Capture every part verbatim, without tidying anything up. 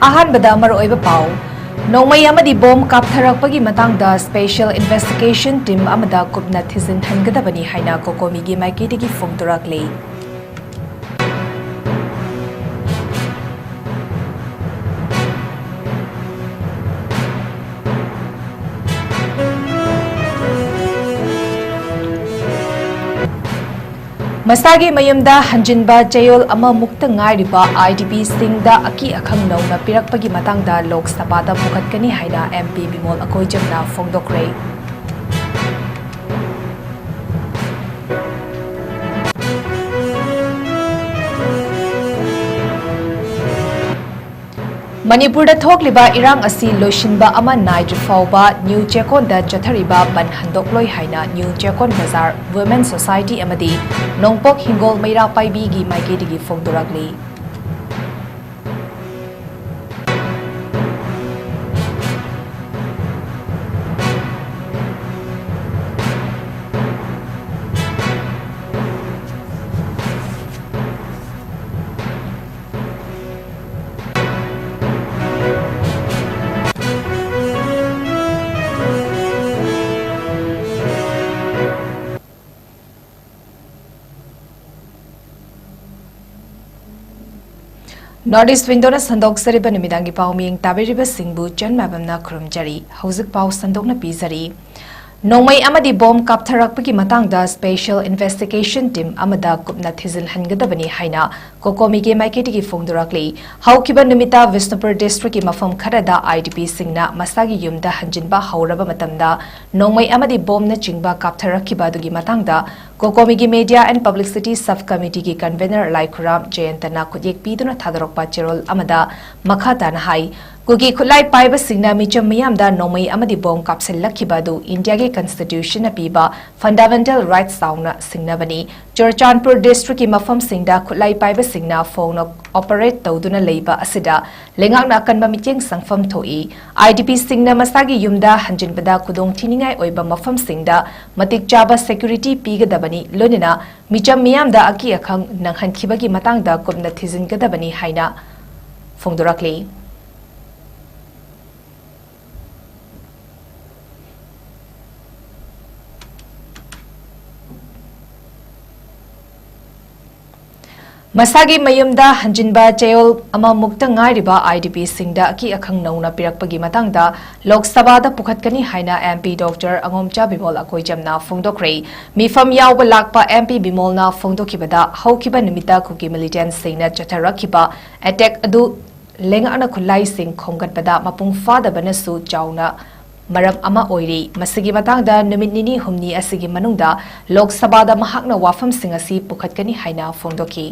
ꯑꯍꯥꯟꯕꯗ ꯃꯔꯨꯑꯣꯏꯕ ꯄꯥꯎ꯫ ꯅꯣꯡꯃꯩ ꯑꯃꯗꯤ ꯕꯣꯝ ꯀꯥꯞꯊꯔꯛꯄꯒꯤ ꯃꯇꯥꯡꯗ special investigation team ꯑꯃꯗ ꯀꯨꯞꯅ ꯊꯤꯖꯤꯟꯍꯟꯒꯗꯕꯅꯤ ꯍꯥꯏꯅ ꯀꯣꯀꯣꯃꯤꯒꯤ ꯃꯥꯏꯀꯩꯗꯒꯤ ꯐꯣꯡꯗꯣꯔꯛꯂꯤ꯫ ꯃꯁꯥꯒꯤ ꯃꯌꯨꯝꯗ ꯍꯟꯖꯤꯟꯕ ꯆꯌꯣꯜ ꯑꯃꯃꯨꯛꯇ ꯉꯥꯏꯔꯤꯕ IDPꯁꯤꯡꯗ ꯑꯀꯤ ꯑꯈꯪ ꯅꯧꯅ ꯄꯤꯔꯛꯄꯒꯤ ꯃꯇꯥꯡꯗ ꯂꯣꯛ ꯁꯚꯥꯗ ꯄꯨꯈꯠꯀꯅꯤ ꯍꯥꯏꯅ MP ꯕꯤꯃꯣꯜ ꯑꯀꯣꯏꯖꯝꯅ ꯐꯣꯡꯗꯣꯛꯈ꯭ꯔꯦ꯫ ꯃꯅꯤꯄꯨꯔꯗ ꯊꯣꯛꯂꯤꯕ ꯏꯔꯥꯡ ꯑꯁꯤ ꯂꯣꯏꯁꯤꯟꯕ ꯑꯃ ꯅꯥꯏꯗ꯭ꯔꯤ ꯐꯥꯎꯕ ꯅ꯭ꯌꯨ ꯆꯦꯛꯀꯣꯟꯗ ꯆꯠꯊꯔꯤꯕ ꯕꯟ ꯍꯟꯗꯣꯛꯂꯣꯏ ꯍꯥꯏꯅ ꯅ꯭ꯌꯨ ꯆꯦꯛꯀꯣꯟ ꯕꯖꯥꯔ Women Society ꯑꯃꯗꯤ ꯅꯣꯡꯄꯣꯛ ꯍꯤꯡꯒꯣꯜ ꯃꯩꯔꯥ ꯄꯥꯏꯕꯤꯒꯤ ꯃꯥꯏꯀꯩꯗꯒꯤ ꯐꯣꯡꯗꯣꯔꯛꯂꯤ꯫ North East Windowꯅ ꯁꯟꯗꯣꯛꯆꯔꯤꯕ ꯅꯨꯃꯤꯗꯥꯡꯒꯤ ꯄꯥꯎ ꯃꯤꯌꯦꯡ ꯇꯥꯕꯤꯔꯤꯕꯁꯤꯡꯕꯨ ꯆꯟ ꯃꯥꯏꯕꯝꯅ ꯈꯨꯔꯨꯝꯖꯔꯤ꯫ ꯍꯧꯖꯤꯛ ꯄꯥꯎ ꯁꯟꯗꯣꯛꯅ ꯄꯤꯖꯔꯤ꯫ ꯅꯣꯡꯃꯩ ꯑꯃꯗꯤ ꯕꯣꯝ ꯀꯥꯞꯊꯔꯛꯄꯒꯤ ꯃꯇꯥꯡꯗ special investigation team ꯑꯃꯗ ꯀꯨꯞꯅ ꯊꯤꯖꯤꯟꯍꯟꯒꯗꯕꯅꯤ ꯍꯥꯏꯅ ꯀꯣꯀꯣꯃꯤꯒꯤ ꯃꯥꯏꯀꯩꯗꯒꯤ ꯐꯣꯡꯗꯣꯔꯛꯂꯤ꯫ ꯍꯧꯈꯤꯕ ꯅꯨꯃꯤꯠꯇ ꯕꯤꯁꯅꯨꯄꯨꯔ districtꯀꯤ ꯃꯐꯝ ꯈꯔꯗ IDPꯁꯤꯡꯅ ꯃꯁꯥꯒꯤ ꯌꯨꯝꯗ ꯍꯟꯖꯤꯟꯕ ꯍꯧꯔꯕ ꯃꯇꯝꯗ ꯅꯣꯡꯃꯩ ꯑꯃꯗꯤ ꯕꯣꯝꯅꯆꯤꯡꯕ ꯀꯥꯞꯊꯔꯛꯈꯤꯕ ꯑꯗꯨꯒꯤ ꯃꯇꯥꯡꯗ ꯀꯣꯀꯣꯃꯤꯒꯤ Media and Publicity Sub Committeeꯒꯤ convener ꯂꯥꯏꯈꯨꯔꯥꯝ ꯖꯌꯟꯇꯅ ꯈꯨꯠꯌꯦꯛ ꯄꯤꯗꯨꯅ ꯊꯥꯗꯣꯔꯛꯄ ꯆꯦꯔꯣꯜ ꯑꯃꯗ ꯃꯈꯥ ꯇꯥꯅ ꯍꯥꯏ, ꯀꯨꯀꯤ ꯈꯨꯠꯂꯥꯏ ꯄꯥꯏꯕꯁꯤꯡꯅ ꯃꯤꯆꯝ ꯃꯤꯌꯥꯝꯗ ꯅꯣꯡꯃꯩ ꯑꯃꯗꯤ ꯕꯣꯝ ꯀꯥꯞꯁꯤꯜꯂꯛꯈꯤꯕ ꯑꯗꯨ ꯏꯟꯗꯤꯌꯥꯒꯤ constitutionꯅ ꯄꯤꯕ fundamental rights ꯆꯥꯎꯅ ꯁꯤꯡꯅꯕꯅꯤ꯫ ꯆꯨꯔꯆꯥꯟꯄꯨꯔ districtꯀꯤ ꯃꯐꯝꯁꯤꯡꯗ ꯈꯨꯠꯂꯥꯏ ꯄꯥꯏꯕꯁꯤꯡꯅ ꯐꯣꯡꯅ operate ꯇꯧꯗꯨꯅ ꯂꯩꯕ ꯑꯁꯤꯗ ꯂꯩꯉꯥꯛꯅ ꯑꯀꯟꯕ ꯃꯤꯠꯌꯦꯡ ꯆꯪꯐꯝ ꯊꯣꯛꯏ꯫ IDPꯁꯤꯡꯅ ꯃꯁꯥꯒꯤ ꯌꯨꯝꯗ ꯍꯟꯖꯤꯟꯕꯗ ꯈꯨꯗꯣꯡꯊꯤꯅꯤꯡꯉꯥꯏ ꯑꯣꯏꯕ ꯃꯐꯝꯁꯤꯡꯗ ꯃꯇꯤꯛ ꯆꯥꯕ security ꯄꯤꯒꯗꯕꯅꯤ, ꯂꯣꯏꯅꯅ ꯃꯤꯆꯝ ꯃꯤꯌꯥꯝꯗ ꯑꯀꯤ ꯑꯈꯪ ꯅꯪꯍꯟꯈꯤꯕꯒꯤ ꯃꯇꯥꯡꯗ ꯀꯨꯞꯅ ꯊꯤꯖꯤꯟꯒꯗꯕꯅꯤ ꯍꯥꯏꯅ ꯐꯣꯡꯗꯣꯔꯛꯂꯤ꯫ ꯃꯁꯥꯒꯤ ꯃꯌꯨꯝꯗ ꯍꯟꯖꯤꯟꯕ ꯆꯌꯣꯜ ꯑꯃꯃꯨꯛꯇ ꯉꯥꯏꯔꯤꯕ IDPꯁꯤꯡꯗ ꯑꯀꯤ ꯑꯈꯪ ꯅꯧꯅ ꯄꯤꯔꯛꯄꯒꯤ ꯃꯇꯥꯡꯗ ꯂꯣꯛ ꯁꯚꯥꯗ ꯄꯨꯈꯠꯀꯅꯤ ꯍꯥꯏꯅ MP Doctor ꯑꯉꯣꯝꯆꯥ ꯕꯤꯃꯣꯜ ꯑꯀꯣꯏꯖꯝꯅ ꯐꯣꯡꯗꯣꯛꯈ꯭ꯔꯦ꯫ ꯃꯤꯐꯝ ꯌꯥꯎꯕ ꯂꯥꯛꯄ MP ꯕꯤꯃꯣꯜꯅ ꯐꯣꯡꯗꯣꯛꯈꯤꯕꯗ, ꯍꯧꯈꯤꯕ ꯅꯨꯃꯤꯠꯇ ꯀꯨꯀꯤ militantꯁꯤꯡꯅ ꯆꯠꯊꯔꯛꯈꯤꯕ attack ꯑꯗꯨ ꯂꯩꯉꯥꯛꯅ ꯈꯨꯠꯂꯥꯏꯁꯤꯡ ꯈꯣꯝꯒꯠꯄꯗ ꯃꯄꯨꯡ ꯐꯥꯗꯕꯅꯁꯨ ꯆꯥꯎꯅ ꯃꯔꯝ ꯑꯃ ꯑꯣꯏꯔꯤ꯫ ꯃꯁꯤꯒꯤ ꯃꯇꯥꯡꯗ ꯅꯨꯃꯤꯠ ꯅꯤꯅꯤ ꯍꯨꯝꯅꯤ ꯑꯁꯤꯒꯤ ꯃꯅꯨꯡꯗ ꯂꯣꯛ ꯁꯚꯥꯗ ꯃꯍꯥꯛꯅ ꯋꯥꯐꯝꯁꯤꯡ ꯑꯁꯤ ꯄꯨꯈꯠꯀꯅꯤ ꯍꯥꯏꯅ ꯐꯣꯡꯗꯣꯛꯈꯤ꯫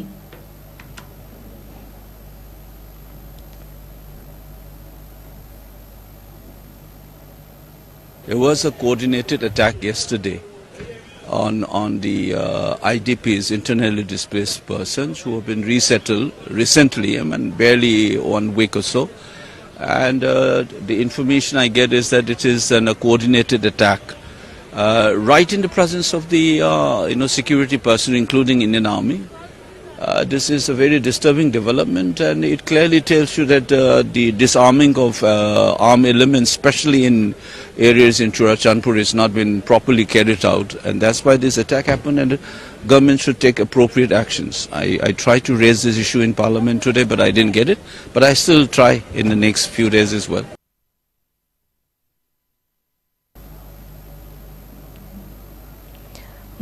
There was a coordinated attack yesterday on, on the uh, IDPs, internally displaced persons, who have been resettled recently, I mean, barely one week or so. And uh, the information I get is that it is an, a coordinated attack, uh, right in the presence of the uh, you know, security personnel, including Indian Army. Uh, this is a very disturbing development, and it clearly tells you that uh, the disarming of uh, armed elements, especially in areas in Churachandpur, has not been properly carried out, and that's why this attack happened. And the government should take appropriate actions. I, I tried to raise this issue in Parliament today, but I didn't get it. But I still try in the next few days as well.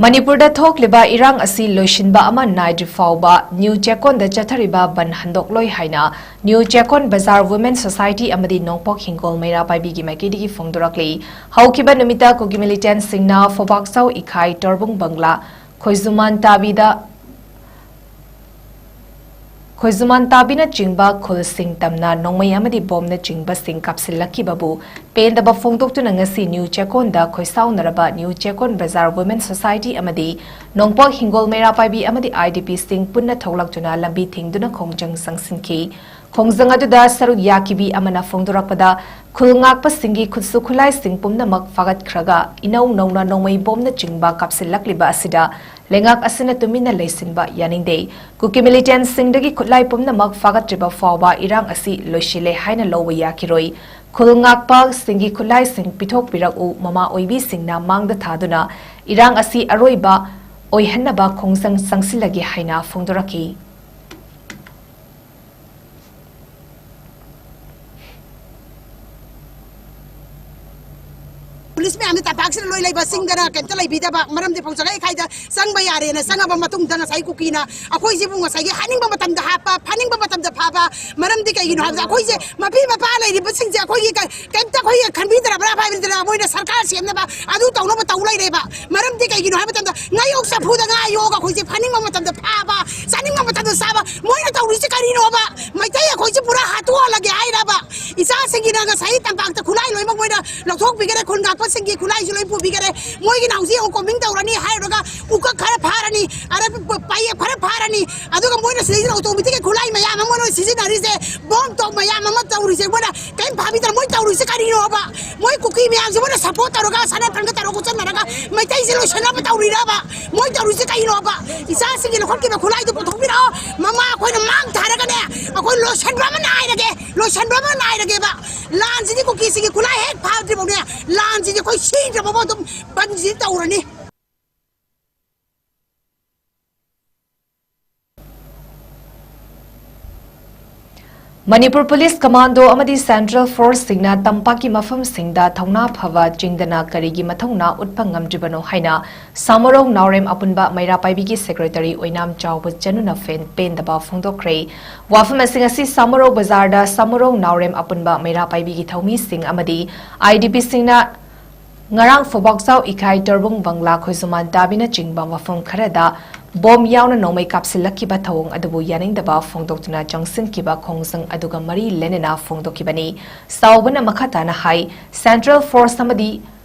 ꯃꯅꯤꯄꯨꯔꯗ ꯊꯣꯛꯂꯤꯕ ꯏꯔꯥꯡ ꯑꯁꯤ ꯂꯣꯏꯁꯤꯟꯕ ꯑꯃ ꯅꯥꯏꯗ꯭ꯔꯤ ꯐꯥꯎꯕ new ꯆꯦꯛꯀꯣꯟꯗ ꯆꯠꯊꯔꯤꯕ ꯕꯟ ꯍꯟꯗꯣꯛꯂꯣꯏ ꯍꯥꯏꯅ new ꯆꯦꯛꯀꯣꯟ ꯕꯖꯥꯔ Women Society ꯑꯃꯗꯤ ꯅꯣꯡꯄꯣꯛ ꯍꯤꯡꯒꯣꯜ ꯃꯩꯔꯥ ꯄꯥꯏꯕꯤꯒꯤ ꯃꯥꯏꯀꯩꯗꯒꯤ ꯐꯣꯡꯗꯣꯔꯛꯂꯤ꯫ ꯍꯧꯈꯤꯕ ꯅꯨꯃꯤꯠꯇ ꯀꯨꯀꯤ militantꯁꯤꯡꯅ ꯐꯣꯕꯥꯛꯆꯧ ꯏꯈꯥꯏ, ꯇꯣꯔꯕꯨꯡ ꯕꯪꯒ꯭ꯂꯥ, ꯈꯣꯏꯖꯨꯃꯥꯟ ꯇꯥꯕꯤꯗ ꯈꯣꯏꯖꯨꯃꯥꯟ ꯇꯥꯕꯤꯅꯆꯤꯡꯕ ꯈꯨꯜꯁꯤꯡ ꯇꯝꯅ ꯅꯣꯡꯃꯩ ꯑꯃꯗꯤ ꯕꯣꯝꯅꯆꯤꯡꯕꯁꯤꯡ ꯀꯥꯞꯁꯤꯜꯂꯛꯈꯤꯕꯕꯨ ꯄꯦꯟꯗꯕ ꯐꯣꯡꯗꯣꯛꯇꯨꯅ ꯉꯁꯤ ꯅ꯭ꯌꯨ ꯆꯦꯛꯀꯣꯟꯗ ꯈꯣꯏꯁꯥꯎꯅꯔꯕ ꯅ꯭ꯌꯨ ꯆꯦꯛꯀꯣꯟ ꯕꯖꯥꯔ Women Society ꯑꯃꯗꯤ ꯅꯣꯡꯄꯣꯛ ꯍꯤꯡꯒꯣꯜ ꯃꯩꯔꯥ ꯄꯥꯏꯕꯤ ꯑꯃꯗꯤ IDPꯁꯤꯡ ꯄꯨꯟꯅ ꯊꯣꯛꯂꯛꯇꯨꯅ ꯂꯝꯕꯤ ꯊꯤꯡꯗꯨꯅ ꯈꯣꯡꯖꯪ ꯆꯪꯁꯤꯟꯈꯤ꯫ ꯈꯣꯡꯖꯪ ꯑꯗꯨꯗ ꯁꯔꯨꯛ ꯌꯥꯈꯤꯕꯤ ꯑꯃꯅ ꯐꯣꯡꯗꯣꯔꯛꯄꯗ, ꯈꯨꯜ ꯉꯥꯛꯄꯁꯤꯡꯒꯤ ꯈꯨꯠꯁꯨ ꯈꯨꯠꯂꯥꯏꯁꯤꯡ ꯄꯨꯝꯅꯃꯛ ꯐꯥꯒꯠꯈ꯭ꯔꯒ ꯏꯅꯧ ꯅꯧꯅ ꯅꯣꯡꯃꯩ ꯕꯣꯝꯅꯆꯤꯡꯕ ꯀꯥꯞꯁꯤꯜꯂꯛꯂꯤꯕ ꯑꯁꯤꯗ ꯂꯩꯉꯥꯛ ꯑꯁꯤꯅ ꯇꯨꯃꯤꯟꯅ ꯂꯩꯁꯤꯟꯕ ꯌꯥꯅꯤꯡꯗꯦ꯫ ꯀꯨꯀꯤ militantꯁꯤꯡꯗꯒꯤ ꯈꯨꯠꯂꯥꯏ ꯄꯨꯝꯅꯃꯛ ꯐꯥꯒꯠꯇ꯭ꯔꯤꯕ ꯐꯥꯎꯕ ꯏꯔꯥꯡ ꯑꯁꯤ ꯂꯣꯏꯁꯤꯜꯂꯦ ꯍꯥꯏꯅ ꯂꯧꯕ ꯌꯥꯈꯤꯔꯣꯏ꯫ ꯈꯨꯜ ꯉꯥꯛꯄꯁꯤꯡꯒꯤ ꯈꯨꯠꯂꯥꯏꯁꯤꯡ ꯄꯤꯊꯣꯛꯄꯤꯔꯛꯎ, ꯃꯃꯥ ꯑꯣꯏꯕꯤꯁꯤꯡꯅ ꯃꯥꯡꯗ ꯊꯥꯗꯨꯅ ꯏꯔꯥꯡ ꯑꯁꯤ ꯑꯔꯣꯏꯕ ꯑꯣꯏꯍꯟꯅꯕ ꯈꯣꯡꯖꯪ ꯆꯪꯁꯤꯜꯂꯒꯦ ꯍꯥꯏꯅ ꯐꯣꯡꯗꯣꯔꯛꯈꯤ꯫ ꯃꯌꯥꯝꯁꯦ ꯇꯝꯄꯥꯛꯁꯤꯗ ꯂꯣꯏ ꯂꯩꯕ, ꯆꯤꯡꯗꯅ ꯀꯩꯝꯇ ꯂꯩꯕꯤꯗꯕ꯫ ꯃꯔꯝꯗꯤ ꯐꯧꯖꯒꯩ ꯈꯥꯏꯗ ꯆꯪꯕ ꯌꯥꯔꯦꯅ ꯆꯪꯉꯕ ꯃꯇꯨꯡꯗ ꯉꯁꯥꯏ ꯀꯨꯀꯤꯅ ꯑꯩꯈꯣꯏꯁꯤꯕꯨ ꯉꯁꯥꯏꯒꯤ ꯍꯥꯠꯅꯤꯡꯕ ꯃꯇꯝꯗ ꯍꯥꯠꯄ, ꯐꯥꯅꯤꯡꯕ ꯃꯇꯝꯗ ꯐꯥꯕ꯫ ꯃꯔꯝꯗꯤ ꯀꯩꯒꯤꯅꯣ ꯍꯥꯏꯕꯗ ꯑꯩꯈꯣꯏꯁꯦ ꯃꯄꯤ ꯃꯄꯥ ꯂꯩꯔꯤꯕꯁꯤꯡꯁꯦ ꯑꯩꯈꯣꯏꯒꯤ ꯀ-, ꯀꯩꯝꯇ ꯑꯩꯈꯣꯏꯒꯤ ꯈꯟꯕꯤꯗ꯭ꯔꯕ꯭ꯔꯥ ꯍꯥꯏꯕꯗꯨꯅ ꯃꯣꯏꯅ ꯁꯔꯀꯥꯔ ꯁꯦꯝꯅꯕ ꯑꯗꯨ ꯇꯧꯅꯕ ꯇꯧ ꯂꯩꯔꯦꯕ꯫ ꯃꯔꯝꯗꯤ ꯀꯩꯒꯤꯅꯣ ꯍꯥꯏꯕ ꯃꯇꯝꯗ ꯉꯥ ꯌꯣꯛ ꯆꯐꯨꯗ ꯉꯥ ꯌꯣꯛꯑꯒ ꯑꯩꯈꯣꯏꯁꯦ ꯐꯥꯅꯤꯡꯕ ꯃꯇꯝꯗ ꯐꯥꯕ, ꯆꯥꯅꯤꯡꯕ ꯃꯇꯝꯗ ꯆꯥꯕ꯫ ꯃꯣꯏꯅ ꯇꯧꯔꯤꯁꯦ ꯀꯔꯤꯅꯣꯕ? ꯃꯩꯇꯩ ꯑꯩꯈꯣꯏꯁꯦ ꯄꯨꯔꯥ ꯍꯥꯠꯇꯣꯛꯍꯜꯂꯒꯦ ꯍꯥꯏꯔꯕ? ꯏꯆꯥꯁꯤꯡꯒꯤꯅ ꯉꯁꯥꯏ ꯇꯝꯄꯥꯛꯇ ꯈꯨꯠꯂꯥꯏ ꯂꯣꯏꯅꯃꯛ ꯃꯣꯏꯅ ꯂꯧꯊꯣꯛꯄꯤꯈꯔꯦ, ꯈꯨꯟ ꯉꯥꯛꯄꯁꯤꯡꯒꯤ ꯈꯨꯠꯂꯥꯏꯁꯨ ꯂꯣꯏ ꯄꯨꯕꯤꯈꯔꯦ꯫ ꯃꯣꯏꯒꯤꯅ ꯍꯧꯖꯤꯛ ꯑꯃꯨꯛ ꯀꯣꯝꯕꯤꯡ ꯇꯧꯔꯅꯤ ꯍꯥꯏꯔꯨꯔꯒ ꯎꯀꯛ ꯈꯔ ꯐꯥꯔꯅꯤ, ꯑꯗ ꯄ-, ꯄꯥꯌꯦꯞ ꯈꯔ ꯐꯥꯔꯅꯤ, ꯑꯗꯨꯒ ꯃꯣꯏꯅ ꯁꯤꯗꯩꯁꯤꯗ ꯑꯣꯇꯣꯃꯦꯇꯤꯛꯀꯤ ꯈꯨꯠꯂꯥꯏ ꯃꯌꯥꯝ ꯑꯃ ꯃꯣꯏꯅ ꯁꯤꯖꯤꯟꯅꯔꯤꯁꯦ, ꯕꯣꯝ ꯇꯣꯛ ꯃꯌꯥꯝ ꯑꯃ ꯇꯧꯔꯤꯁꯦ, ꯃꯣꯏꯅ ꯀꯔꯤꯝ ꯐꯥꯕꯤꯗꯅ ꯃꯣꯏ ꯇꯧꯔꯤꯁꯦ ꯀꯔꯤꯅꯣꯕ? ꯃꯣꯏ ꯀꯨꯀꯤ ꯃꯌꯥꯝꯁꯦ ꯃꯣꯏꯅ ꯁꯞꯄꯣꯔꯠ ꯇꯧꯔꯒ ꯁꯅꯥ ꯐꯟꯒ ꯇꯧꯔꯒ ꯈꯨꯠꯆꯟꯅꯔꯒ ꯃꯩꯇꯩꯁꯦ ꯂꯣꯏꯁꯟꯅꯕ ꯇꯧꯔꯤꯔꯕ? ꯃꯣꯏ ꯇꯧꯔꯤꯁꯦ ꯀꯩꯅꯣꯕ? ꯏꯆꯥꯁꯤꯡꯒꯤ ꯂꯧꯈꯠꯈꯤꯕ ꯈꯨꯠꯂꯥꯏꯗꯨ ꯄꯨꯊꯣꯛꯄꯤꯔꯛꯑꯣ꯫ ꯃꯃꯥ ꯑꯩꯈꯣꯏꯅ ꯃꯥꯡ ꯊꯥꯔꯒꯅꯦ, ꯑꯩꯈꯣꯏ ꯂꯣꯏꯁꯟꯕ ꯑꯃ ꯅꯥꯏꯔꯒꯦ, ꯂꯣꯏꯁꯟꯕ ꯑꯃ ꯅꯥꯏꯔꯒꯦꯕ꯫ ꯂꯥꯟꯁꯤꯗꯤ ꯀꯨꯀꯤꯁꯤꯡꯒꯤ ꯈꯨꯠꯂꯥꯏ ꯍꯦꯛ ꯐꯥꯗ꯭ꯔꯤꯐꯥꯎꯅꯦ, ꯂꯥꯟꯁꯤꯗꯤ ꯑꯩꯈꯣꯏ ꯁꯤꯗ꯭ꯔꯕꯐꯥꯎ ꯑꯗꯨꯝ ꯕꯟꯁꯤꯗꯤ ꯇꯧꯔꯅꯤ꯫ ꯃꯅꯤꯄꯨꯔ ꯄꯨꯂꯤꯁ ꯀꯃꯥꯟꯗꯣ ꯑꯃꯗꯤ ꯁꯦꯟꯇ꯭ꯔꯦꯜ ꯐꯣꯔꯁꯁꯤꯡꯅ ꯇꯝꯄꯥꯛꯀꯤ ꯃꯐꯝꯁꯤꯡꯗ ꯊꯧꯅꯥ ꯐꯕ ꯆꯤꯡꯗꯅ ꯀꯔꯤꯒꯤ ꯃꯊꯧꯅꯥ ꯎꯠꯄ ꯉꯝꯗ꯭ꯔꯤꯕꯅꯣ ꯍꯥꯏꯅ ꯁꯥꯃꯔꯧ ꯅꯥꯎꯔꯦꯝ ꯑꯄꯨꯟꯕ ꯃꯩꯔꯥ ꯄꯥꯏꯕꯤꯒꯤ ꯁꯦꯀ꯭ꯔꯦꯇꯔꯤ ꯑꯣꯏꯅꯥꯝ ꯆꯥꯎꯕ ꯆꯅꯨꯅ ꯐꯦꯟ ꯄꯦꯟꯗꯕ ꯐꯣꯡꯗꯣꯛꯈ꯭ꯔꯦ꯫ ꯋꯥꯐꯝ ꯑꯁꯤꯡ ꯑꯁꯤ ꯁꯥꯃꯔꯧ ꯕꯖꯥꯔꯗ ꯁꯥꯃꯔꯧ ꯅꯥꯎꯔꯦꯝ ꯑꯄꯨꯟꯕ ꯃꯩꯔꯥ ꯄꯥꯏꯕꯤꯒꯤ ꯊꯧꯃꯤꯁꯤꯡ ꯑꯃꯗꯤ ꯑꯥꯏ ꯗꯤ ꯄꯤꯁꯤꯡꯅ ꯉꯔꯥꯡ ꯐꯨꯕꯥꯛꯆꯥꯎ ꯏꯀꯥꯏ ꯇꯣꯔꯕꯨꯡ ꯕꯪꯂꯥ ꯈꯣꯏꯖꯨꯃꯥꯟ ꯇꯥꯕꯤꯅꯆꯤꯡꯕ ꯃꯐꯝ ꯈꯔꯗ ꯕꯣꯝ ꯌꯥꯎꯅ ꯅꯣꯡꯃꯩ ꯀꯥꯞꯁꯤꯜꯂꯛꯈꯤꯕ ꯊꯧꯑꯣꯡ ꯑꯗꯨꯕꯨ ꯌꯥꯅꯤꯡꯗꯕ ꯐꯣꯡꯗꯣꯛꯇꯨꯅ ꯆꯪꯁꯤꯟꯈꯤꯕ ꯈꯣꯡꯖꯪ ꯑꯗꯨꯒ ꯃꯔꯤ ꯂꯩꯅꯅ ꯐꯣꯡꯗꯣꯛꯈꯤꯕꯅꯤ꯫ ꯁꯥꯎꯕꯅ ꯃꯈꯥ ꯇꯥꯅ ꯍꯥꯏ, ꯁꯦꯟꯇ꯭ꯔꯦꯜ ꯐꯣꯔꯁ ꯑꯃꯗꯤ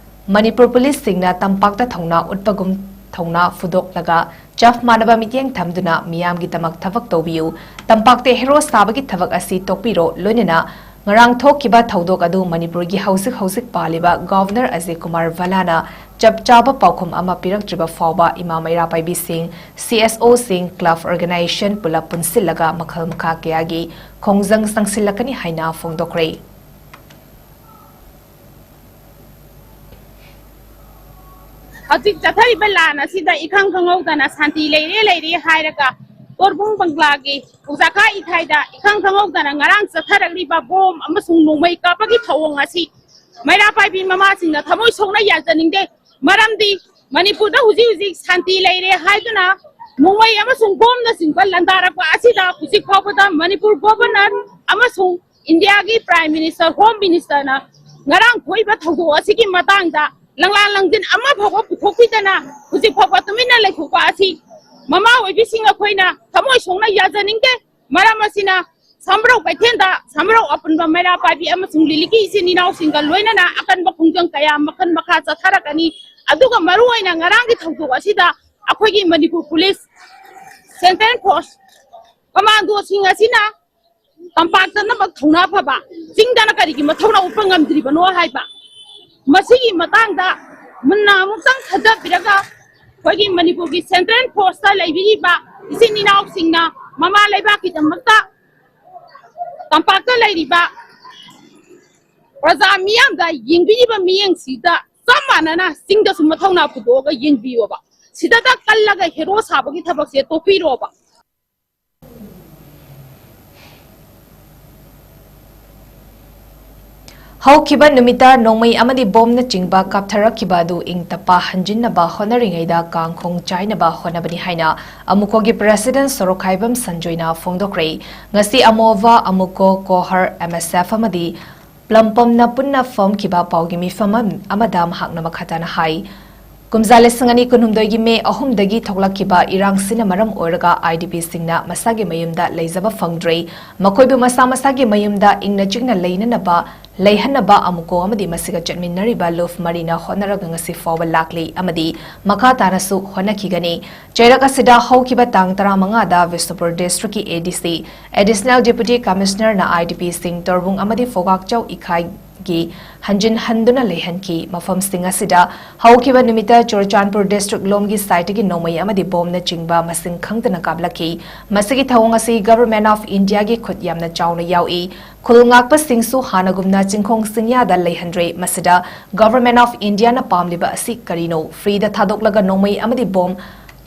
ꯃꯅꯤꯄꯨꯔ ꯄꯨꯂꯤꯁꯁꯤꯡꯅ ꯇꯝꯄꯥꯛꯇ ꯊꯧꯅꯥ ꯎꯠꯄꯒꯨꯝ ꯊꯧꯅꯥ ꯐꯨꯗꯣꯛꯂꯒ ꯆꯞ ꯃꯥꯟꯅꯕ ꯃꯤꯠꯌꯦꯡ ꯊꯝꯗꯨꯅ ꯃꯤꯌꯥꯝꯒꯤꯗꯃꯛ ꯊꯕꯛ ꯇꯧꯕꯤꯌꯨ, ꯇꯝꯄꯥꯛꯇ ꯍꯦꯔꯣ ꯁꯥꯕꯒꯤ ꯊꯕꯛ ꯑꯁꯤ ꯇꯣꯛꯄꯤꯔꯣ, ꯂꯣꯏꯅꯅ ꯉꯔꯥꯡ ꯊꯣꯛꯈꯤꯕ ꯊꯧꯗꯣꯛ ꯑꯗꯨ ꯃꯅꯤꯄꯨꯔꯒꯤ ꯍꯧꯖꯤꯛ ꯍꯧꯖꯤꯛ ꯄꯥꯜꯂꯤꯕ ꯒꯚꯔꯅꯔ ꯑꯖꯌ ꯀꯨꯃꯥꯔ ꯚꯜꯂꯥꯅ ꯆꯞ ꯆꯥꯕ ꯄꯥꯎꯈꯨꯝ ꯑꯃ ꯄꯤꯔꯛꯇ꯭ꯔꯤꯕ ꯐꯥꯎꯕ ꯏꯃꯥ ꯃꯩꯔꯥ ꯄꯥꯏꯕꯤꯁꯤꯡ, ꯁꯤ ꯑꯦꯁ ꯑꯣꯁꯤꯡ, ꯀ꯭ꯂꯕ ꯑꯣꯔꯒꯅꯥꯏꯖꯦꯁꯟ ꯄꯨꯂꯞ ꯄꯨꯟꯁꯤꯜꯂꯒ ꯃꯈꯜ ꯃꯈꯥ ꯀꯌꯥꯒꯤ ꯈꯣꯡꯖꯪ ꯆꯪꯁꯤꯜꯂꯛꯀꯅꯤ ꯍꯥꯏꯅ ꯐꯣꯡꯗꯣꯛꯈ꯭ꯔꯦ꯫ ꯍꯧꯖꯤꯛ ꯆꯠꯊꯔꯤꯕ ꯂꯥꯟ ꯑꯁꯤꯗ ꯏꯈꯪ ꯈꯪꯍꯧꯗꯅ ꯁꯥꯟꯇꯤ ꯂꯩꯔꯦ ꯂꯩꯔꯦ ꯍꯥꯏꯔꯒ ꯇꯣꯔꯕꯨꯡ ꯕꯪꯒ꯭ꯂꯥꯒꯤ ꯎꯖꯥꯀꯥ ꯏꯊꯥꯏꯗ ꯏꯈꯪ ꯈꯪꯍꯧꯗꯅ ꯉꯔꯥꯡ ꯆꯠꯊꯔꯛꯂꯤꯕ ꯕꯣꯝ ꯑꯃꯁꯨꯡ ꯅꯣꯡꯃꯩ ꯀꯥꯞꯄꯒꯤ ꯊꯧꯑꯣꯡ ꯑꯁꯤ ꯃꯩꯔꯥ ꯄꯥꯏꯕꯤ ꯃꯃꯥꯁꯤꯡꯅ ꯊꯃꯣꯏ ꯁꯣꯛꯅ ꯌꯥꯖꯅꯤꯡꯗꯦ꯫ ꯃꯔꯝꯗꯤ ꯃꯅꯤꯄꯨꯔꯗ ꯍꯧꯖꯤꯛ ꯍꯧꯖꯤꯛ ꯁꯥꯟꯇꯤ ꯂꯩꯔꯦ ꯍꯥꯏꯗꯨꯅ ꯅꯣꯡꯃꯩ ꯑꯃꯁꯨꯡ ꯕꯣꯝꯅꯆꯤꯡꯕ ꯂꯥꯟꯗꯥꯔꯛꯄ ꯑꯁꯤꯗ ꯍꯧꯖꯤꯛ ꯐꯥꯎꯕꯗ ꯃꯅꯤꯄꯨꯔ ꯒꯣꯚꯔꯅꯔ ꯑꯃꯁꯨꯡ ꯏꯟꯗꯤꯌꯥꯒꯤ ꯄ꯭ꯔꯥꯏꯝ ꯃꯤꯅꯤꯁꯇꯔ, ꯍꯣꯝ ꯃꯤꯅꯤꯁꯇꯔꯅ ꯉꯔꯥꯡ ꯊꯣꯛꯏꯕ ꯊꯧꯗꯣꯛ ꯑꯁꯤꯒꯤ ꯃꯇꯥꯡꯗ ꯂꯪꯂꯥ ꯂꯪꯖꯤꯟ ꯑꯃ ꯐꯥꯎꯕ ꯄꯨꯊꯣꯛꯄꯤꯗꯅ ꯍꯧꯖꯤꯛ ꯐꯥꯎꯕ ꯇꯨꯃꯤꯟꯅ ꯂꯩꯊꯣꯛꯄ ꯑꯁꯤ ꯃꯃꯥ ꯑꯣꯏꯕꯤꯁꯤꯡ ꯑꯩꯈꯣꯏꯅ ꯊꯃꯣꯏ ꯁꯣꯛꯅ ꯌꯥꯖꯅꯤꯡꯗꯦ꯫ ꯃꯔꯝ ꯑꯁꯤꯅ ꯁꯝꯕ꯭ꯔꯧ ꯀꯩꯊꯦꯜꯗ ꯁꯝꯕ꯭ꯔꯧ ꯑꯄꯨꯟꯕ ꯃꯩꯔꯥ ꯄꯥꯏꯕꯤ ꯑꯃꯁꯨꯡ ꯂꯤꯂꯤꯀꯤ ꯏꯆꯤꯟ ꯏꯅꯥꯎꯁꯤꯡꯒ ꯂꯣꯏꯅꯅ ꯑꯀꯟꯕ ꯈꯣꯡꯖꯪ ꯀꯌꯥ ꯃꯈꯜ ꯃꯈꯥ ꯆꯠꯊꯔꯛꯀꯅꯤ꯫ ꯑꯗꯨꯒ ꯃꯔꯨꯑꯣꯏꯅ ꯉꯔꯥꯡꯒꯤ ꯊꯧꯗꯣꯛ ꯑꯁꯤꯗ ꯑꯩꯈꯣꯏꯒꯤ ꯃꯅꯤꯄꯨꯔ ꯄꯨꯂꯤꯁ, ꯁꯦꯟꯇ꯭ꯔꯦꯜ ꯐꯣꯔꯁ, ꯀꯃꯥꯟꯗꯣꯁꯤꯡ ꯑꯁꯤꯅ ꯇꯝꯄꯥꯛꯇꯅꯃꯛ ꯊꯧꯅꯥ ꯐꯕ, ꯆꯤꯡꯗꯅ ꯀꯔꯤꯒꯤ ꯃꯊꯧꯅꯥ ꯎꯠꯄ ꯉꯝꯗ꯭ꯔꯤꯕꯅꯣ ꯍꯥꯏꯕ, ꯃꯁꯤꯒꯤ ꯃꯇꯥꯡꯗ ꯃꯨꯟꯅ ꯑꯃꯨꯛꯇꯪ ꯈꯟꯊꯕꯤꯔꯒ ꯑꯩꯈꯣꯏꯒꯤ ꯃꯅꯤꯄꯨꯔꯒꯤ ꯁꯦꯟꯇ꯭ꯔꯦꯜ ꯐꯣꯔꯁꯇ ꯂꯩꯕꯤꯔꯤꯕ ꯏꯆꯤꯟ ꯏꯅꯥꯎꯁꯤꯡꯅ ꯃꯃꯥ ꯂꯩꯕꯥꯛꯀꯤꯗꯃꯛꯇ ꯇꯝꯄꯥꯛꯇ ꯂꯩꯔꯤꯕ ꯄ꯭ꯔꯖꯥ ꯃꯤꯌꯥꯝꯗ ꯌꯦꯡꯕꯤꯔꯤꯕ ꯃꯤꯠꯌꯦꯡꯁꯤꯗ ꯆꯞ ꯃꯥꯟꯅꯅ ꯆꯤꯡꯗꯁꯨ ꯃꯊꯧꯅꯥ ꯄꯨꯊꯣꯛꯑꯒ ꯌꯦꯡꯕꯤꯌꯣꯕ꯫ ꯁꯤꯗꯇ ꯀꯜꯂꯒ ꯍꯦꯔꯣ ꯁꯥꯕꯒꯤ ꯊꯕꯛꯁꯦ ꯇꯣꯛꯄꯤꯔꯣꯕ꯫ ꯍꯧꯈꯤꯕ ꯅꯨꯃꯤꯠꯇ ꯅꯣꯡꯃꯩ ꯑꯃꯗꯤ ꯕꯣꯝꯅꯆꯤꯡꯕ ꯀꯥꯞꯊꯔꯛꯈꯤꯕ ꯑꯗꯨ ꯏꯪ ꯇꯞꯄ ꯍꯟꯖꯤꯟꯅꯕ ꯍꯣꯠꯅꯔꯤꯉꯩꯗ ꯀꯥꯡ ꯈꯣꯡ ꯆꯥꯏꯅꯕ ꯍꯣꯠꯅꯕꯅꯤ ꯍꯥꯏꯅ ꯑꯃꯨꯀꯣꯒꯤ president ꯁꯣꯔꯣꯛꯈꯥꯏꯕꯝ ꯁꯟꯖꯣꯏꯅ ꯐꯣꯡꯗꯣꯛꯈ꯭ꯔꯦ꯫ ꯉꯁꯤ ꯑꯃꯣꯚ, ꯑꯃꯨꯀꯣ, ꯀꯣꯍꯔ, MSF ꯑꯃꯗꯤ ꯄ꯭ꯂꯝꯄꯝꯅ ꯄꯨꯟꯅ ꯐꯝꯈꯤꯕ ꯄꯥꯎꯒꯤ ꯃꯤꯐꯝ ꯑꯃ-, ꯑꯃꯗ ꯃꯍꯥꯛꯅ ꯃꯈꯥ ꯇꯥꯅ ꯍꯥꯏ, ꯀꯨꯝꯖꯥ ꯂꯤꯁꯤꯡ ꯑꯅꯤ ꯀꯨꯟꯍꯨꯝꯗꯣꯏꯒꯤ ꯃꯦ ꯑꯍꯨꯝꯗꯒꯤ ꯊꯣꯛꯂꯛꯈꯤꯕ ꯏꯔꯥꯡꯁꯤꯅ ꯃꯔꯝ ꯑꯣꯏꯔꯒ IDPꯁꯤꯡꯅ ꯃꯁꯥꯒꯤ ꯃꯌꯨꯝꯗ ꯂꯩꯖꯕ ꯐꯪꯗ꯭ꯔꯦ꯫ ꯃꯈꯣꯏꯕꯨ ꯃꯁꯥ ꯃꯁꯥꯒꯤ ꯃꯌꯨꯝꯗ ꯏꯪꯅ ꯆꯤꯛꯅ ꯂꯩꯅꯅꯕ, ꯂꯩꯍꯟꯅꯕ ꯑꯃꯨꯀꯣ ꯑꯃꯗꯤ ꯃꯁꯤꯒ ꯆꯠꯃꯤꯟꯅꯔꯤꯕ ꯂꯨꯞ ꯃꯔꯤꯅ ꯍꯣꯠꯅꯔꯒ ꯉꯁꯤ ꯐꯥꯎꯕ ꯂꯥꯛꯂꯤ ꯑꯃꯗꯤ ꯃꯈꯥ ꯇꯥꯅꯁꯨ ꯍꯣꯠꯅꯈꯤꯒꯅꯤ꯫ ꯆꯩꯔꯛ ꯑꯁꯤꯗ ꯍꯧꯈꯤꯕ ꯇꯥꯡ ꯇꯔꯥꯃꯉꯥꯗ ꯕꯤꯁꯅꯨꯄꯨꯔ districtꯀꯤ ADC, Additional Deputy Commissionerꯅ IDPꯁꯤꯡ ꯇꯣꯔꯕꯨꯡ ꯑꯃꯗꯤ ꯐꯣꯒꯥꯛꯆꯧ ꯏꯀꯥꯏꯒꯤ ꯍꯟꯖꯤꯟ ꯍꯟꯗꯨꯅ ꯂꯩꯍꯟꯈꯤ꯫ ꯃꯐꯝꯁꯤꯡ ꯑꯁꯤꯗ ꯍꯧꯈꯤꯕ ꯅꯨꯃꯤꯠꯇ ꯆꯨꯔꯆꯥꯟꯄꯨꯔ district ꯂꯣꯝꯒꯤ sideꯇꯒꯤ ꯅꯣꯡꯃꯩ ꯑꯃꯗꯤ ꯕꯣꯝꯅꯆꯤꯡꯕ ꯃꯁꯤꯡ ꯈꯪꯗꯅ ꯀꯥꯞꯂꯛꯈꯤ꯫ ꯃꯁꯤꯒꯤ ꯊꯧꯑꯣꯡ ꯑꯁꯤ Government of Indiaꯒꯤ ꯈꯨꯠ ꯌꯥꯝꯅ ꯆꯥꯎꯅ ꯌꯥꯎꯏ꯫ ꯈꯨꯜ ꯉꯥꯛꯄꯁꯤꯡꯁꯨ ꯍꯥꯟꯅꯒꯨꯝꯅ ꯆꯤꯡꯈꯣꯡ ꯆꯤꯡꯌꯥꯗ ꯂꯩꯍꯟꯗ꯭ꯔꯦ꯫ ꯃꯁꯤꯗ Government of Indiaꯅ ꯄꯥꯝꯂꯤꯕ ꯑꯁꯤ ꯀꯔꯤꯅꯣ? Freeꯗ ꯊꯥꯗꯣꯛꯂꯒ ꯅꯣꯡꯃꯩ ꯑꯃꯗꯤ ꯕꯣꯝ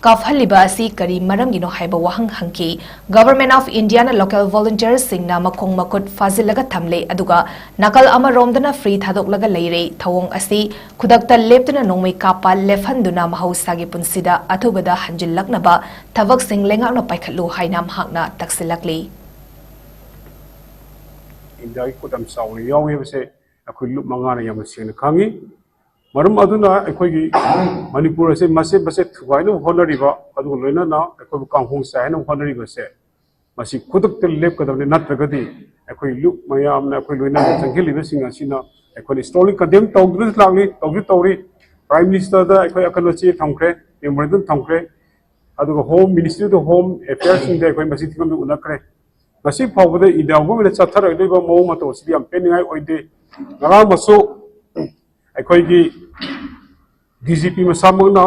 ꯀꯥꯞꯍꯜꯂꯤꯕ ꯑꯁꯤ ꯀꯔꯤ ꯃꯔꯝꯒꯤꯅꯣ ꯍꯥꯏꯕ ꯋꯥꯍꯪ ꯍꯪꯈꯤ꯫ Government of Indiaꯅ local volunteerꯁꯤꯡꯅ ꯃꯈꯣꯡ ꯃꯈꯨꯠ ꯐꯥꯖꯤꯜꯂꯒ ꯊꯝꯂꯦ, ꯑꯗꯨꯒ ꯅꯥꯀꯜ ꯑꯃꯔꯣꯝꯗꯅ free ꯊꯥꯗꯣꯛꯂꯒ ꯂꯩꯔꯦ꯫ ꯊꯧꯑꯣꯡ ꯑꯁꯤ ꯈꯨꯗꯛꯇ ꯂꯦꯞꯇꯨꯅ ꯅꯣꯡꯃꯩ ꯀꯥꯞꯄ ꯂꯦꯞꯍꯟꯗꯨꯅ ꯃꯍꯧꯁꯥꯒꯤ ꯄꯨꯟꯁꯤꯗ ꯑꯊꯨꯕꯗ ꯍꯟꯖꯤꯜꯂꯛꯅꯕ ꯊꯕꯛꯁꯤꯡ ꯂꯩꯉꯥꯛꯅ ꯄꯥꯏꯈꯠꯂꯨ ꯍꯥꯏꯅ ꯃꯍꯥꯛꯅ ꯇꯛꯁꯤꯜꯂꯛꯂꯤ꯫ ꯏꯟꯗꯤꯌꯥꯒꯤ ꯈꯨꯠ ꯌꯥꯝ ꯆꯥꯎꯅ ꯌꯥꯎꯏ ꯍꯥꯏꯕꯁꯦ ꯑꯩꯈꯣꯏ ꯂꯨꯞ ꯃꯉꯥꯅ ꯌꯥꯝꯅ ꯁꯦꯡꯅ ꯈꯪꯉꯤ꯫ ꯃꯔꯝ ꯑꯗꯨꯅ ꯑꯩꯈꯣꯏꯒꯤ ꯃꯅꯤꯄꯨꯔ ꯑꯁꯦ ꯃꯆꯦꯠ ꯃꯆꯦꯠ ꯊꯨꯒꯥꯏꯅꯕ ꯍꯣꯠꯅꯔꯤꯕ, ꯑꯗꯨꯒ ꯂꯣꯏꯅꯅ ꯑꯩꯈꯣꯏꯕꯨ ꯀꯥꯡꯍꯣꯡ ꯆꯥꯏꯍꯟꯅꯕ ꯍꯣꯠꯅꯔꯤꯕꯁꯦ, ꯃꯁꯤ ꯈꯨꯗꯛꯇ ꯂꯦꯞꯀꯗꯕꯅꯤ꯫ ꯅꯠꯇ꯭ꯔꯒꯗꯤ ꯑꯩꯈꯣꯏ ꯂꯨꯞ ꯃꯌꯥꯝꯅ ꯑꯩꯈꯣꯏ ꯂꯣꯏꯅꯅ ꯆꯪꯁꯤꯜꯂꯤꯕꯁꯤꯡ ꯑꯁꯤꯅ ꯑꯩꯈꯣꯏꯅ strongly condemn ꯇꯧꯗꯨꯅ ꯂꯥꯛꯂꯤ, ꯇꯧꯁꯨ ꯇꯧꯔꯤ꯫ Prime Ministerꯗ ꯑꯩꯈꯣꯏ ꯑꯀꯟꯕ ꯆꯦ ꯊꯝꯈ꯭ꯔꯦ, memorandum ꯊꯝꯈ꯭ꯔꯦ, ꯑꯗꯨꯒ Home Ministry of Home Affairsꯁꯤꯡꯗ ꯑꯩꯈꯣꯏ ꯃꯁꯤ ꯊꯤꯡꯐꯝꯗ ꯎꯠꯅꯈ꯭ꯔꯦ꯫ ꯉꯁꯤ ꯐꯥꯎꯕꯗ ꯏꯟꯗꯤꯌꯥ ꯒꯣꯔꯃꯦꯟꯅ ꯆꯠꯊꯔꯛꯂꯤꯕ ꯃꯑꯣꯡ ꯃꯇꯧ ꯑꯁꯤꯗꯤ ꯌꯥꯝ ꯄꯦꯟꯅꯤꯡꯉꯥꯏ ꯑꯣꯏꯗꯦ꯫ ꯉꯔꯥꯡꯃꯁꯨ ꯑꯩꯈꯣꯏꯒꯤ DGP ꯃꯁꯥꯃꯛꯅ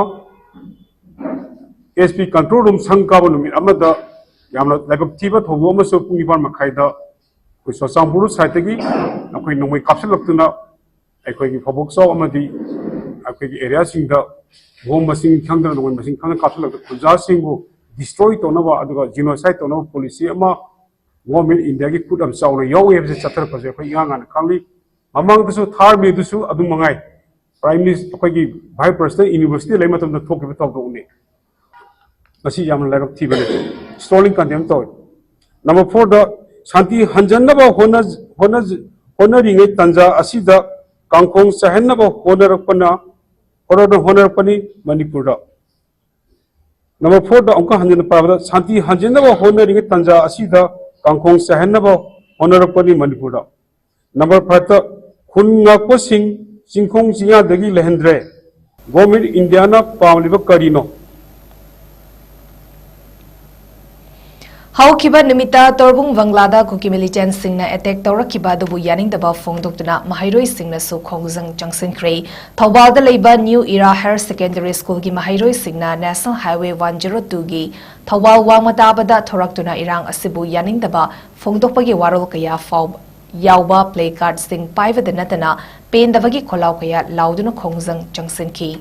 SP control room ꯁꯪ ꯀꯥꯕ ꯅꯨꯃꯤꯠ ꯑꯃꯗ ꯌꯥꯝꯅ ꯂꯥꯏꯕꯛ ꯊꯤꯕ ꯊꯧꯗꯣꯛ ꯑꯃꯁꯨ ꯄꯨꯡ ꯅꯤꯄꯥꯟ ꯃꯈꯥꯏꯗ ꯑꯩꯈꯣꯏ ꯆꯨꯔꯆꯥꯟꯄꯨꯔ sideꯇꯒꯤ ꯑꯩꯈꯣꯏ ꯅꯣꯡꯃꯩ ꯀꯥꯞꯁꯤꯜꯂꯛꯇꯨꯅ ꯑꯩꯈꯣꯏꯒꯤ ꯐꯧꯕꯣꯛꯆꯥꯎ ꯑꯃꯗꯤ ꯑꯩꯈꯣꯏꯒꯤ areaꯁꯤꯡꯗ bomb ꯃꯁꯤꯡ ꯈꯪꯗꯅ, ꯅꯣꯡꯃꯩ ꯃꯁꯤꯡ ꯈꯪꯗꯅ ꯀꯥꯞꯁꯤꯜꯂꯛꯇ ꯈꯨꯟꯖꯥꯁꯤꯡꯕꯨ destroy ꯇꯧꯅꯕ ꯑꯗꯨꯒ genocide ꯇꯧꯅꯕ policy ꯑꯃ government ꯏꯟꯗꯤꯌꯥꯒꯤ ꯈꯨꯠ ꯌꯥꯝ ꯆꯥꯎꯅ ꯌꯥꯎꯏ ꯍꯥꯏꯕꯁꯤ ꯆꯠꯊꯔꯛꯄꯁꯦ ꯑꯩꯈꯣꯏ ꯏꯉꯥꯡ ꯉꯥꯡꯅ ꯈꯪꯂꯤ꯫ ꯃꯃꯥꯡꯗꯁꯨ third Mayꯗꯁꯨ ꯑꯗꯨꯝ ꯃꯉꯥꯏ, Prime Minister, ꯑꯩꯈꯣꯏꯒꯤ Vice President university ꯂꯩ ꯃꯇꯝꯗ ꯊꯣꯛꯈꯤꯕ ꯊꯧꯗꯣꯛꯅꯤ꯫ ꯃꯁꯤ ꯌꯥꯝꯅ ꯂꯥꯏꯕꯛ ꯊꯤꯕꯅꯤ꯫ Strongly condemn ꯇꯧꯏ꯫ Number fourꯗ, ꯁꯥꯟꯇꯤ ꯍꯟꯖꯟꯅꯕ ꯍꯣꯠꯅ-, ꯍꯣꯠꯅ-, ꯍꯣꯠꯅꯔꯤꯉꯩ ꯇꯥꯟꯖꯥ ꯑꯁꯤꯗ ꯀꯥꯡꯈꯣꯡ ꯆꯥꯏꯍꯟꯅꯕ ꯍꯣꯠꯅꯔꯛꯄꯅ, ꯍꯣꯠꯅ-, ꯍꯣꯠꯅꯔꯛꯄꯅꯤ ꯃꯅꯤꯄꯨꯔꯗ꯫ Number fourꯗ ꯑꯃꯨꯛꯀ ꯍꯟꯖꯟꯅ ꯄꯥꯕꯗ, ꯁꯥꯟꯇꯤ ꯍꯟꯖꯟꯅꯕ ꯍꯣꯠꯅꯔꯤꯉꯩ ꯇꯥꯟꯖꯥ ꯑꯁꯤꯗ ꯀꯥꯡꯈꯣꯡ ꯆꯥꯏꯍꯟꯅꯕ ꯍꯣꯠꯅꯔꯛꯄꯅꯤ ꯃꯅꯤꯄꯨꯔꯗ꯫ Number fiveꯇ, ꯈꯨꯟ ꯉꯥꯛꯄꯁꯤꯡ ꯆꯤꯡꯈꯣꯡ ꯆꯤꯡꯌꯥꯗꯒꯤ ꯂꯩꯍꯟꯗ꯭ꯔꯦ꯫ Government ꯏꯟꯗꯤꯌꯥꯅ ꯄꯥꯝꯂꯤꯕ ꯀꯔꯤꯅꯣ? ꯍꯧꯈꯤꯕ ꯅꯨꯃꯤꯠꯇ ꯇꯣꯔꯕꯨꯡ ꯕꯪꯒ꯭ꯂꯥꯗ ꯀꯨꯀꯤ militantꯁꯤꯡꯅ attack ꯇꯧꯔꯛꯈꯤꯕ ꯑꯗꯨꯕꯨ ꯌꯥꯅꯤꯡꯗꯕ ꯐꯣꯡꯗꯣꯛꯇꯨꯅ ꯃꯍꯩꯔꯣꯏꯁꯤꯡꯅꯁꯨ ꯈꯣꯡꯖꯪ ꯆꯪꯁꯤꯟꯈ꯭ꯔꯦ꯫ ꯊꯧꯕꯥꯜꯗ ꯂꯩꯕ New Era Higher Secondary Schoolꯒꯤ ꯃꯍꯩꯔꯣꯏꯁꯤꯡꯅ National Highway one zero twoꯒꯤ Thoubal ꯋꯥꯡꯃ ꯇꯥꯕꯗ ꯊꯣꯔꯛꯇꯨꯅ ꯏꯔꯥꯡ ꯑꯁꯤꯕꯨ ꯌꯥꯅꯤꯡꯗꯕ ꯐꯣꯡꯗꯣꯛꯄꯒꯤ ꯋꯥꯔꯣꯜ ꯀꯌꯥ ꯐꯥꯎꯕ ꯌꯥꯎꯕ placardꯁꯤꯡ ꯄꯥꯏꯕꯗ ꯅꯠꯇꯅ ꯄꯦꯟꯗꯕꯒꯤ ꯈꯣꯜꯂꯥꯎ ꯀꯌꯥ ꯂꯥꯎꯗꯨꯅ ꯈꯣꯡꯖꯪ ꯆꯪꯁꯤꯟꯈꯤ꯫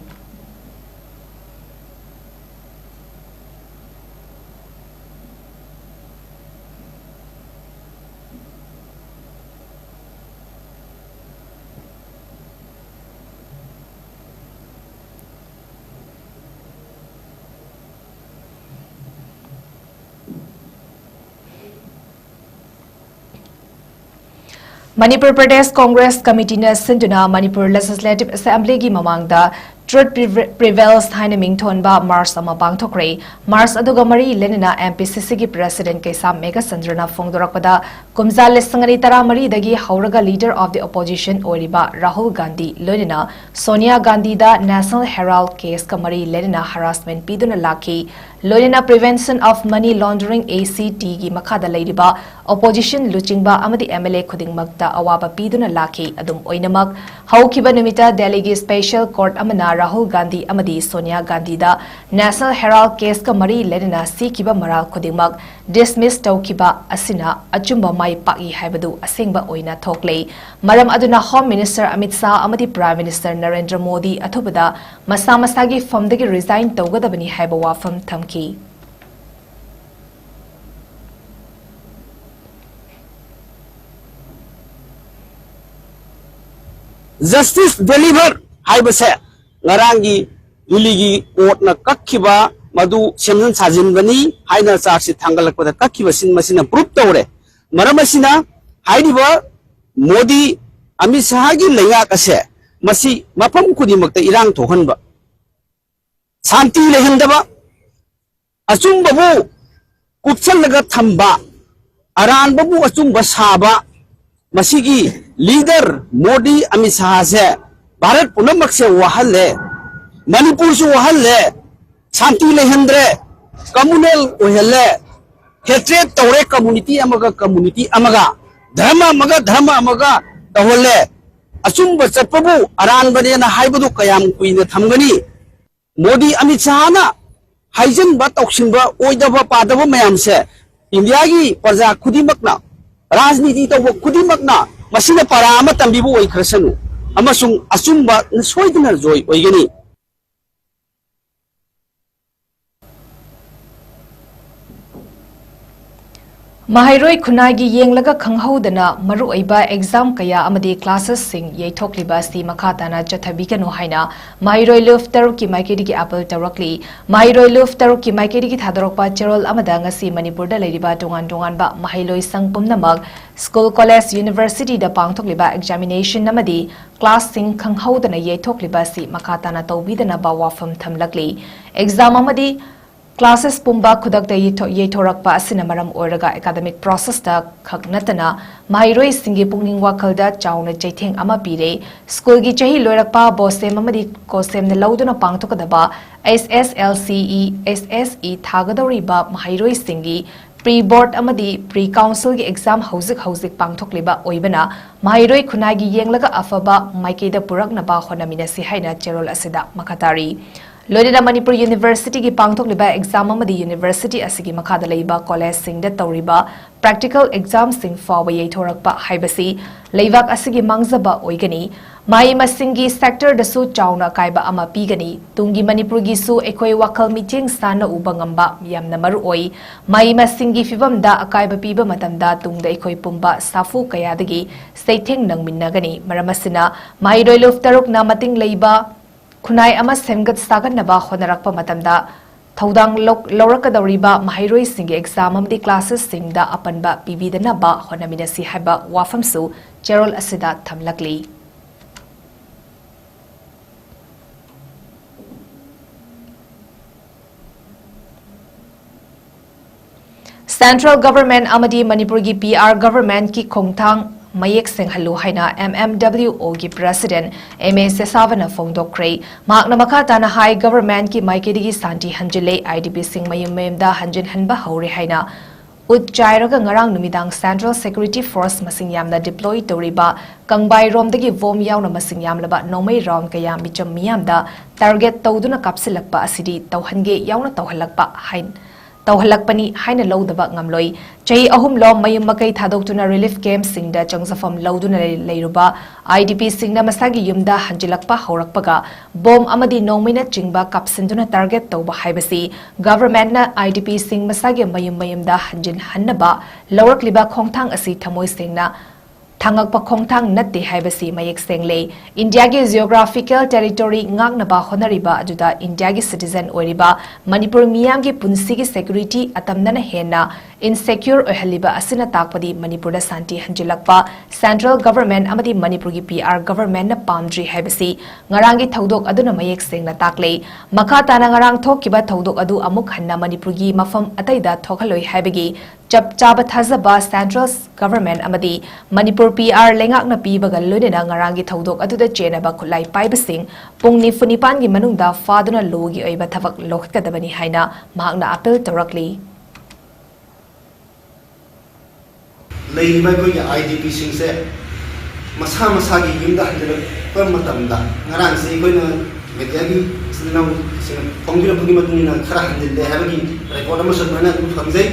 ꯃꯅꯤꯄꯨꯔ ꯄ꯭ꯔꯗꯦꯁ ꯀꯣꯡꯒ꯭ꯔꯦꯁ ꯀꯃꯤꯇꯤꯅ ꯁꯤꯟꯗꯨꯅ ꯃꯅꯤꯄꯨꯔ ꯂꯦꯖꯤꯁꯂꯦꯇꯤꯚ ꯑꯦꯁꯦꯝꯕ꯭ꯂꯤꯒꯤ ꯃꯃꯥꯡꯗ Truth Prevails ꯍꯥꯏꯅ ꯃꯤꯡꯊꯣꯟꯕ ꯃꯥꯔꯆ ꯑꯃ ꯄꯥꯡꯊꯣꯛꯈ꯭ꯔꯦ꯫ ꯃꯥꯔꯆ ꯑꯗꯨꯒ ꯃꯔꯤ ꯂꯩꯅꯅ MPCCꯒꯤ president ꯀꯩꯁꯥꯝ ꯃꯦꯘꯆꯟꯗ꯭ꯔꯅ ꯐꯣꯡꯗꯣꯔꯛꯄꯗ, ꯀꯨꯝꯖꯥ ꯂꯤꯁꯤꯡ ꯑꯅꯤ ꯇꯔꯥꯃꯔꯤꯗꯒꯤ ꯍꯧꯔꯒ leader of the opposition ꯑꯣꯏꯔꯤꯕ ꯔꯥꯍꯨꯜ ꯒꯥꯟꯙꯤ ꯂꯣꯏꯅꯅ ꯁꯣꯅꯤꯌꯥ ꯒꯥꯟꯙꯤꯗ National Herald caseꯀ ꯃꯔꯤ ꯂꯩꯅꯅ harassment ꯄꯤꯗꯨꯅ ꯂꯥꯛꯈꯤ꯫ ꯂꯣꯏꯅꯅ Prevention of Money Laundering, ACTꯒꯤ ꯃꯈꯥꯗ ꯂꯩꯔꯤꯕ opposition ꯂꯨꯆꯤꯡꯕ ꯑꯃꯗꯤ MLA ꯈꯨꯗꯤꯡꯃꯛꯇ ꯑꯋꯥꯕ ꯄꯤꯗꯨꯅ ꯂꯥꯛꯈꯤ꯫ ꯑꯗꯨꯝ ꯑꯣꯏꯅꯃꯛ, ꯍꯧꯈꯤꯕ ꯅꯨꯃꯤꯠꯇ ꯗꯦꯜꯂꯤꯒꯤ special court ꯑꯃꯅ ꯔꯥꯍꯨꯜ ꯒꯥꯟꯙꯤ ꯑꯃꯗꯤ ꯁꯣꯅꯤꯌꯥ ꯒꯥꯟꯙꯤꯗ National Herald caseꯀ ꯃꯔꯤ ꯂꯩꯅꯅ ꯁꯤꯈꯤꯕ ꯃꯔꯥꯜ ꯈꯨꯗꯤꯡꯃꯛ dismiss ꯇꯧꯈꯤꯕ ꯑꯁꯤꯅ ꯑꯆꯨꯝꯕ ꯃꯥꯏ ꯄꯥꯛꯏ ꯍꯥꯏꯕꯗꯨ ꯑꯁꯦꯡꯕ ꯑꯣꯏꯅ ꯊꯣꯛꯂꯦ꯫ ꯃꯔꯝ ꯑꯗꯨꯅ Home Minister ꯑꯃꯤꯠ ꯁꯥꯍ ꯑꯃꯗꯤ Prime Minister ꯅꯔꯦꯟꯗ꯭ꯔ ꯃꯣꯗꯤ ꯑꯊꯨꯕꯗ ꯃꯁꯥ ꯃꯁꯥꯒꯤ ꯐꯝꯗꯒꯤ resign ꯇꯧꯒꯗꯕꯅꯤ ꯍꯥꯏꯕ ꯋꯥꯐꯝ ꯊꯝꯈꯤ꯫ Justice deliver ꯍꯥꯏꯕꯁꯦ ꯉꯔꯥꯡꯒꯤ ꯗꯤꯜꯂꯤꯒꯤ courtꯅ ꯀꯛꯈꯤꯕ ꯃꯗꯨ ꯁꯦꯝꯖꯤꯟ ꯁꯥꯖꯤꯟꯕꯅꯤ ꯍꯥꯏꯅ charge sheet ꯊꯥꯡꯒꯠꯂꯛꯄꯗ ꯀꯛꯈꯤꯕꯁꯤꯡ ꯃꯁꯤꯅ prove ꯇꯧꯔꯦ꯫ ꯃꯔꯝ ꯑꯁꯤꯅ ꯍꯥꯏꯔꯤꯕ ꯃꯣꯗꯤ ꯑꯃꯤꯠ ꯁꯥꯍꯒꯤ ꯂꯩꯉꯥꯛ ꯑꯁꯦ ꯃꯁꯤ ꯃꯐꯝ ꯈꯨꯗꯤꯡꯃꯛꯇ ꯏꯔꯥꯡ ꯊꯣꯛꯍꯟꯕ, ꯁꯥꯟꯇꯤ ꯂꯩꯍꯟꯗꯕ, ꯑꯆꯨꯝꯕꯕꯨ ꯀꯨꯞꯁꯜꯂꯒ ꯊꯝꯕ, ꯑꯔꯥꯟꯕꯕꯨ ꯑꯆꯨꯝꯕ ꯁꯥꯕ, ꯃꯁꯤꯒꯤ leader ꯃꯣꯗꯤ ꯑꯃꯤꯠ ꯁꯥꯍꯁꯦ ꯚꯥꯔꯠ ꯄꯨꯝꯅꯃꯛꯁꯦ ꯋꯥꯍꯜꯂꯦ, ꯃꯅꯤꯄꯨꯔꯁꯨ ꯋꯥꯍꯜꯂꯦ, ꯁꯥꯟꯇꯤ ꯂꯩꯍꯟꯗ꯭ꯔꯦ, communal ꯑꯣꯏꯍꯜꯂꯦ, hatred ꯇꯧꯔꯦ community ꯑꯃꯒ community ꯑꯃꯒ, ꯙꯔꯃ ꯑꯃꯒ ꯙꯔꯃ ꯑꯃꯒ ꯇꯧꯍꯜꯂꯦ꯫ ꯑꯆꯨꯝꯕ ꯆꯠꯄꯕꯨ ꯑꯔꯥꯟꯕꯅꯦꯅ ꯍꯥꯏꯕꯗꯨ ꯀꯌꯥꯝ ꯀꯨꯏꯅ ꯊꯝꯒꯅꯤ? ꯃꯣꯗꯤ ꯑꯃꯤꯠ ꯁꯥꯍꯅ ꯍꯥꯏꯖꯤꯟꯕ ꯇꯧꯁꯤꯟꯕ ꯑꯣꯏꯗꯕ ꯄꯥꯗꯕ ꯃꯌꯥꯝꯁꯦ ꯏꯟꯗꯤꯌꯥꯒꯤ ꯄ꯭ꯔꯖꯥ ꯈꯨꯗꯤꯡꯃꯛꯅ, ꯔꯥꯖꯅꯤꯇꯤ ꯇꯧꯕ ꯈꯨꯗꯤꯡꯃꯛꯅ ꯃꯁꯤꯅ ꯄꯔꯥ ꯑꯃ ꯇꯝꯕꯤꯕ ꯑꯣꯏꯈ꯭ꯔꯁꯅꯨ ꯑꯃꯁꯨꯡ ꯑꯆꯨꯝꯕ ꯁꯣꯏꯗꯅ ꯖꯣꯏ ꯑꯣꯏꯒꯅꯤ꯫ ꯃꯍꯩꯔꯣꯏ ꯈꯨꯟꯅꯥꯏꯒꯤ ꯌꯦꯡꯂꯒ ꯈꯪꯍꯧꯗꯅ ꯃꯔꯨꯑꯣꯏꯕ exam ꯀꯌꯥ ꯑꯃꯗꯤ classesꯁꯤꯡ ꯌꯩꯊꯣꯛꯂꯤꯕ ꯑꯁꯤ ꯃꯈꯥ ꯇꯥꯅ ꯆꯠꯊꯕꯤꯒꯅꯨ ꯍꯥꯏꯅ ꯃꯍꯩꯔꯣꯏ ꯂꯨꯞ ꯇꯔꯨꯛꯀꯤ ꯃꯥꯏꯀꯩꯗꯒꯤ appeal ꯇꯧꯔꯛꯂꯤ꯫ ꯃꯍꯩꯔꯣꯏ ꯂꯨꯞ ꯇꯔꯨꯛꯀꯤ ꯃꯥꯏꯀꯩꯗꯒꯤ ꯊꯥꯗꯣꯔꯛꯄ ꯆꯦꯔꯣꯜ ꯑꯃꯗ ꯉꯁꯤ ꯃꯅꯤꯄꯨꯔꯗ ꯂꯩꯔꯤꯕ ꯇꯣꯉꯥꯟ ꯇꯣꯉꯥꯟꯕ ꯃꯍꯩꯂꯣꯏ ꯁꯪ ꯄꯨꯝꯅꯃꯛ school, college, universityꯗ ꯄꯥꯡꯊꯣꯛꯂꯤꯕ examination ꯑꯃꯗꯤ classꯁꯤꯡ ꯈꯪꯍꯧꯗꯅ ꯌꯩꯊꯣꯛꯂꯤꯕ ꯑꯁꯤ ꯃꯈꯥ ꯇꯥꯅ ꯇꯧꯕꯤꯗꯅꯕ ꯋꯥꯐꯝ ꯊꯝꯂꯛꯂꯤ꯫ Exam ꯑꯃꯗꯤ classes ꯄꯨꯝꯕ ꯈꯨꯗꯛꯇ ꯌꯩꯊꯣ-, ꯌꯩꯊꯣꯔꯛꯄ ꯑꯁꯤꯅ ꯃꯔꯝ ꯑꯣꯏꯔꯒ academic processꯇ ꯈꯛ ꯅꯠꯇꯅ ꯃꯍꯩꯔꯣꯏꯁꯤꯡꯒꯤ ꯄꯨꯛꯅꯤꯡ ꯋꯥꯈꯜꯗ ꯆꯥꯎꯅ ꯆꯩꯊꯦꯡ ꯑꯃ ꯄꯤꯔꯦ꯫ Schoolꯒꯤ ꯆꯍꯤ ꯂꯣꯏꯔꯛꯄ BOSEM ꯑꯃꯗꯤ COSEMꯅ ꯂꯧꯗꯨꯅ ꯄꯥꯡꯊꯣꯛꯀꯗꯕ SSLCE, SSE ꯊꯥꯒꯗꯧꯔꯤꯕ ꯃꯍꯩꯔꯣꯏꯁꯤꯡꯒꯤ pre board ꯑꯃꯗꯤ pre councilꯒꯤ exam ꯍꯧꯖꯤꯛ ꯍꯧꯖꯤꯛ ꯄꯥꯡꯊꯣꯛꯂꯤꯕ ꯑꯣꯏꯕꯅ ꯃꯍꯩꯔꯣꯏ ꯈꯨꯟꯅꯥꯏꯒꯤ ꯌꯦꯡꯂꯒ ꯑꯐꯕ ꯃꯥꯏꯀꯩꯗ ꯄꯨꯔꯛꯅꯕ ꯍꯣꯠꯅꯃꯤꯟꯅꯁꯤ ꯍꯥꯏꯅ ꯆꯦꯔꯣꯜ ꯑꯁꯤꯗ ꯃꯈꯥ ꯇꯥꯔꯤ꯫ ꯂꯣꯏꯅꯅ ꯃꯅꯤꯄꯨꯔ universityꯒꯤ ꯄꯥꯡꯊꯣꯛꯂꯤꯕ exam ꯑꯃꯗꯤ university ꯑꯁꯤꯒꯤ ꯃꯈꯥꯗ ꯂꯩꯕ collegeꯁꯤꯡꯗ ꯇꯧꯔꯤꯕ practical examꯁꯤꯡ ꯐꯥꯎꯕ ꯌꯩꯊꯣꯔꯛꯄ ꯍꯥꯏꯕꯁꯤ ꯂꯩꯕꯥꯛ ꯑꯁꯤꯒꯤ ꯃꯥꯡꯖꯕ ꯑꯣꯏꯒꯅꯤ꯫ ꯃꯍꯩ ꯃꯁꯤꯡꯒꯤ sectorꯗꯁꯨ ꯆꯥꯎꯅ ꯑꯀꯥꯏꯕ ꯑꯃ ꯄꯤꯒꯅꯤ꯫ ꯇꯨꯡꯒꯤ ꯃꯅꯤꯄꯨꯔꯒꯤꯁꯨ ꯑꯩꯈꯣꯏ ꯋꯥꯈꯜ ꯃꯤꯠꯌꯦꯡ ꯁꯥꯟꯅ ꯎꯕ ꯉꯝꯕ ꯌꯥꯝꯅ ꯃꯔꯨ ꯑꯣꯏ꯫ ꯃꯍꯩ ꯃꯁꯤꯡꯒꯤ ꯐꯤꯕꯝꯗ ꯑꯀꯥꯏꯕ ꯄꯤꯕ ꯃꯇꯝꯗ ꯇꯨꯡꯗ ꯑꯩꯈꯣꯏ ꯄꯨꯝꯕ ꯁꯥꯐꯨ ꯀꯌꯥꯗꯒꯤ ꯆꯩꯊꯦꯡ ꯅꯪꯃꯤꯟꯅꯒꯅꯤ꯫ ꯃꯔꯝ ꯑꯁꯤꯅ ꯃꯍꯩꯔꯣꯏ ꯂꯨꯞ ꯇꯔꯨꯛꯅ ꯃꯇꯤꯡ ꯂꯩꯕ ꯈꯨꯟꯅꯥꯏ ꯑꯃ ꯁꯦꯝꯒꯠ ꯁꯥꯒꯠꯅꯕ ꯍꯣꯠꯅꯔꯛꯄ ꯃꯇꯝꯗ ꯊꯧꯗꯥꯡ ꯂꯧ-, ꯂꯧꯔꯛꯀꯗꯧꯔꯤꯕ ꯃꯍꯩꯔꯣꯏꯁꯤꯡꯒꯤ exam ꯑꯃꯗꯤ classesꯁꯤꯡꯗ ꯑꯄꯟꯕ ꯄꯤꯕꯤꯗꯅꯕ ꯍꯣꯠꯅꯃꯤꯟꯅꯁꯤ ꯍꯥꯏꯕ ꯋꯥꯐꯝꯁꯨ ꯆꯦꯔꯣꯜ ꯑꯁꯤꯗ ꯊꯝꯂꯛꯂꯤ꯫ Central Government ꯑꯃꯗꯤ ꯃꯅꯤꯄꯨꯔꯒꯤ PR Governmentꯀꯤ ꯈꯣꯡꯊꯥꯡ ꯃꯌꯦꯛ ꯁꯦꯡꯍꯜꯂꯨ ꯍꯥꯏꯅ MMWOꯒꯤ President M A ꯁꯦꯁꯥꯕꯅ ꯐꯣꯡꯗꯣꯛꯈ꯭ꯔꯦ꯫ ꯃꯍꯥꯛꯅ ꯃꯈꯥ ꯇꯥꯅ ꯍꯥꯏ, Governmentꯀꯤ ꯃꯥꯏꯀꯩꯗꯒꯤ ꯁꯥꯟꯇꯤ ꯍꯟꯖꯤꯜꯂꯦ, IDPꯁꯤꯡ ꯃꯌꯨꯝ ꯃꯌꯨꯝꯗ ꯍꯟꯖꯤꯟꯍꯟꯕ ꯍꯧꯔꯦ ꯍꯥꯏꯅ ꯎꯠ ꯆꯥꯏꯔꯒ ꯉꯔꯥꯡ ꯅꯨꯃꯤꯗꯥꯡ Central Security Force ꯃꯁꯤꯡ ꯌꯥꯝꯅ deploy ꯇꯧꯔꯤꯕ ꯀꯪꯕꯥꯏꯔꯣꯝꯗꯒꯤ bomb ꯌꯥꯎꯅ ꯃꯁꯤꯡ ꯌꯥꯝꯂꯕ ꯅꯣꯡꯃꯩ round ꯀꯌꯥ ꯃꯤꯆꯝ ꯃꯤꯌꯥꯝꯗ target ꯇꯧꯗꯨꯅ ꯀꯥꯞꯁꯤꯜꯂꯛꯄ ꯑꯁꯤꯗꯤ ꯇꯧꯍꯟꯒꯦ ꯌꯥꯎꯅ ꯇꯧꯍꯜꯂꯛꯄ ꯍꯥꯏ-, ꯇꯧꯍꯜꯂꯛꯄꯅꯤ ꯍꯥꯏꯅ ꯂꯧꯗꯕ ꯉꯝꯂꯣꯏ꯫ ꯆꯍꯤ ꯑꯍꯨꯝꯂꯣꯝ ꯃꯌꯨꯝ ꯃꯀꯩ ꯊꯥꯗꯣꯛꯇꯨꯅ relief camp ꯁꯤꯡꯗ ꯆꯪꯖꯐꯝ ꯂꯧꯗꯨꯅ ꯂꯩ-, ꯂꯩꯔꯨꯕ IDP ꯁꯤꯡꯅ ꯃꯁꯥꯒꯤ ꯌꯨꯝꯗ ꯍꯟꯖꯤꯜꯂꯛꯄ ꯍꯧꯔꯛꯄꯒ ꯕꯣꯝ ꯑꯃꯗꯤ ꯅꯣꯡꯃꯩꯅꯆꯤꯡꯕ ꯀꯥꯞꯁꯤꯟꯗꯨꯅ target ꯇꯧꯕ ꯍꯥꯏꯕꯁꯤ government ꯅ IDP ꯁꯤꯡ ꯃꯁꯥꯒꯤ ꯃꯌꯨꯝ ꯃꯌꯨꯝꯗ ꯍꯟꯖꯤꯟꯍꯟꯅꯕ ꯂꯧꯔꯛꯂꯤꯕ ꯈꯣꯡꯊꯥꯡ ꯑꯁꯤ ꯊꯃꯣꯏ ꯁꯦꯡꯅ ꯊꯥꯡꯉꯛꯄ ꯈꯣꯡꯊꯥꯡ ꯅꯠꯇꯦ ꯍꯥꯏꯕꯁꯤ ꯃꯌꯦꯛ ꯁꯦꯡꯂꯦ꯫ ꯏꯟꯗꯤꯌꯥꯒꯤ geographical territory ꯉꯥꯛꯅꯕ ꯍꯣꯠꯅꯔꯤꯕ ꯑꯗꯨꯗ ꯏꯟꯗꯤꯌꯥꯒꯤ citizen ꯑꯣꯏꯔꯤꯕ ꯃꯅꯤꯄꯨꯔ ꯃꯤꯌꯥꯝꯒꯤ ꯄꯨꯟꯁꯤꯒꯤ security ꯑꯇꯝꯅꯅ ꯍꯦꯟꯅ insecure ꯑꯣꯏꯍꯜꯂꯤꯕ ꯑꯁꯤꯅ ꯇꯥꯛꯄꯗꯤ ꯃꯅꯤꯄꯨꯔꯗ ꯁꯥꯟꯇꯤ ꯍꯟꯖꯤꯜꯂꯛꯄ central government ꯑꯃꯗꯤ ꯃꯅꯤꯄꯨꯔꯒꯤ PR government ꯅ ꯄꯥꯝꯗ꯭ꯔꯤ ꯍꯥꯏꯕꯁꯤ ꯉꯔꯥꯡꯒꯤ ꯊꯧꯗꯣꯛ ꯑꯗꯨꯅ ꯃꯌꯦꯛ ꯁꯦꯡꯅ ꯇꯥꯛꯂꯦ꯫ ꯃꯈꯥ ꯇꯥꯅ ꯉꯔꯥꯡ ꯊꯣꯛꯈꯤꯕ ꯊꯧꯗꯣꯛ ꯑꯗꯨ ꯑꯃꯨꯛ ꯍꯟꯅ ꯃꯅꯤꯄꯨꯔꯒꯤ ꯃꯐꯝ ꯑꯇꯩꯗ ꯊꯣꯛꯍꯜꯂꯣꯏ ꯍꯥꯏꯕꯒꯤ ꯆꯞ ꯆꯥꯕ ꯊꯥꯖꯕ central government ꯑꯃꯗꯤ ꯃꯅꯤꯄꯨꯔ PR ꯂꯩꯉꯥꯛꯅ ꯄꯤꯕꯒ ꯂꯣꯏꯅꯅ ꯉꯔꯥꯡꯒꯤ ꯊꯧꯗꯣꯛ ꯑꯗꯨꯗ ꯆꯦꯟꯅꯕ ꯈꯨꯠꯂꯥꯏ ꯄꯥꯏꯕꯁꯤꯡ ꯄꯨꯡ ꯅꯤꯐꯨ ꯅꯤꯄꯥꯟꯒꯤ ꯃꯅꯨꯡꯗ ꯐꯥꯗꯨꯅ law ꯒꯤ ꯑꯣꯏꯕ ꯊꯕꯛ ꯂꯧꯈꯠꯀꯗꯕꯅꯤ ꯍꯥꯏꯅ ꯃꯍꯥꯛꯅ appeal ꯇꯧꯔꯛꯂꯤ꯫ ꯂꯩꯔꯤꯕ ꯑꯩꯈꯣꯏꯒꯤ IDP ꯁꯤꯡꯁꯦ ꯃꯁꯥ ꯃꯁꯥꯒꯤ ꯌꯨꯝꯗ ꯍꯟꯖꯤꯜꯂꯛꯄ ꯃꯇꯝꯗ, ꯉꯔꯥꯡꯁꯦ ꯑꯩꯈꯣꯏꯅ media ꯒꯤ ꯏꯆꯤꯜ ꯏꯅꯥꯎꯁꯤꯡꯅ ꯐꯣꯡꯕꯤꯔꯛꯄꯒꯤ ꯃꯇꯨꯡ ꯏꯟꯅ ꯈꯔ ꯍꯟꯖꯤꯜꯂꯦ ꯍꯥꯏꯕꯒꯤ report ꯑꯃꯁꯨ ꯑꯗꯨꯃꯥꯏꯅ ꯑꯗꯨꯝ ꯐꯪꯖꯩ꯫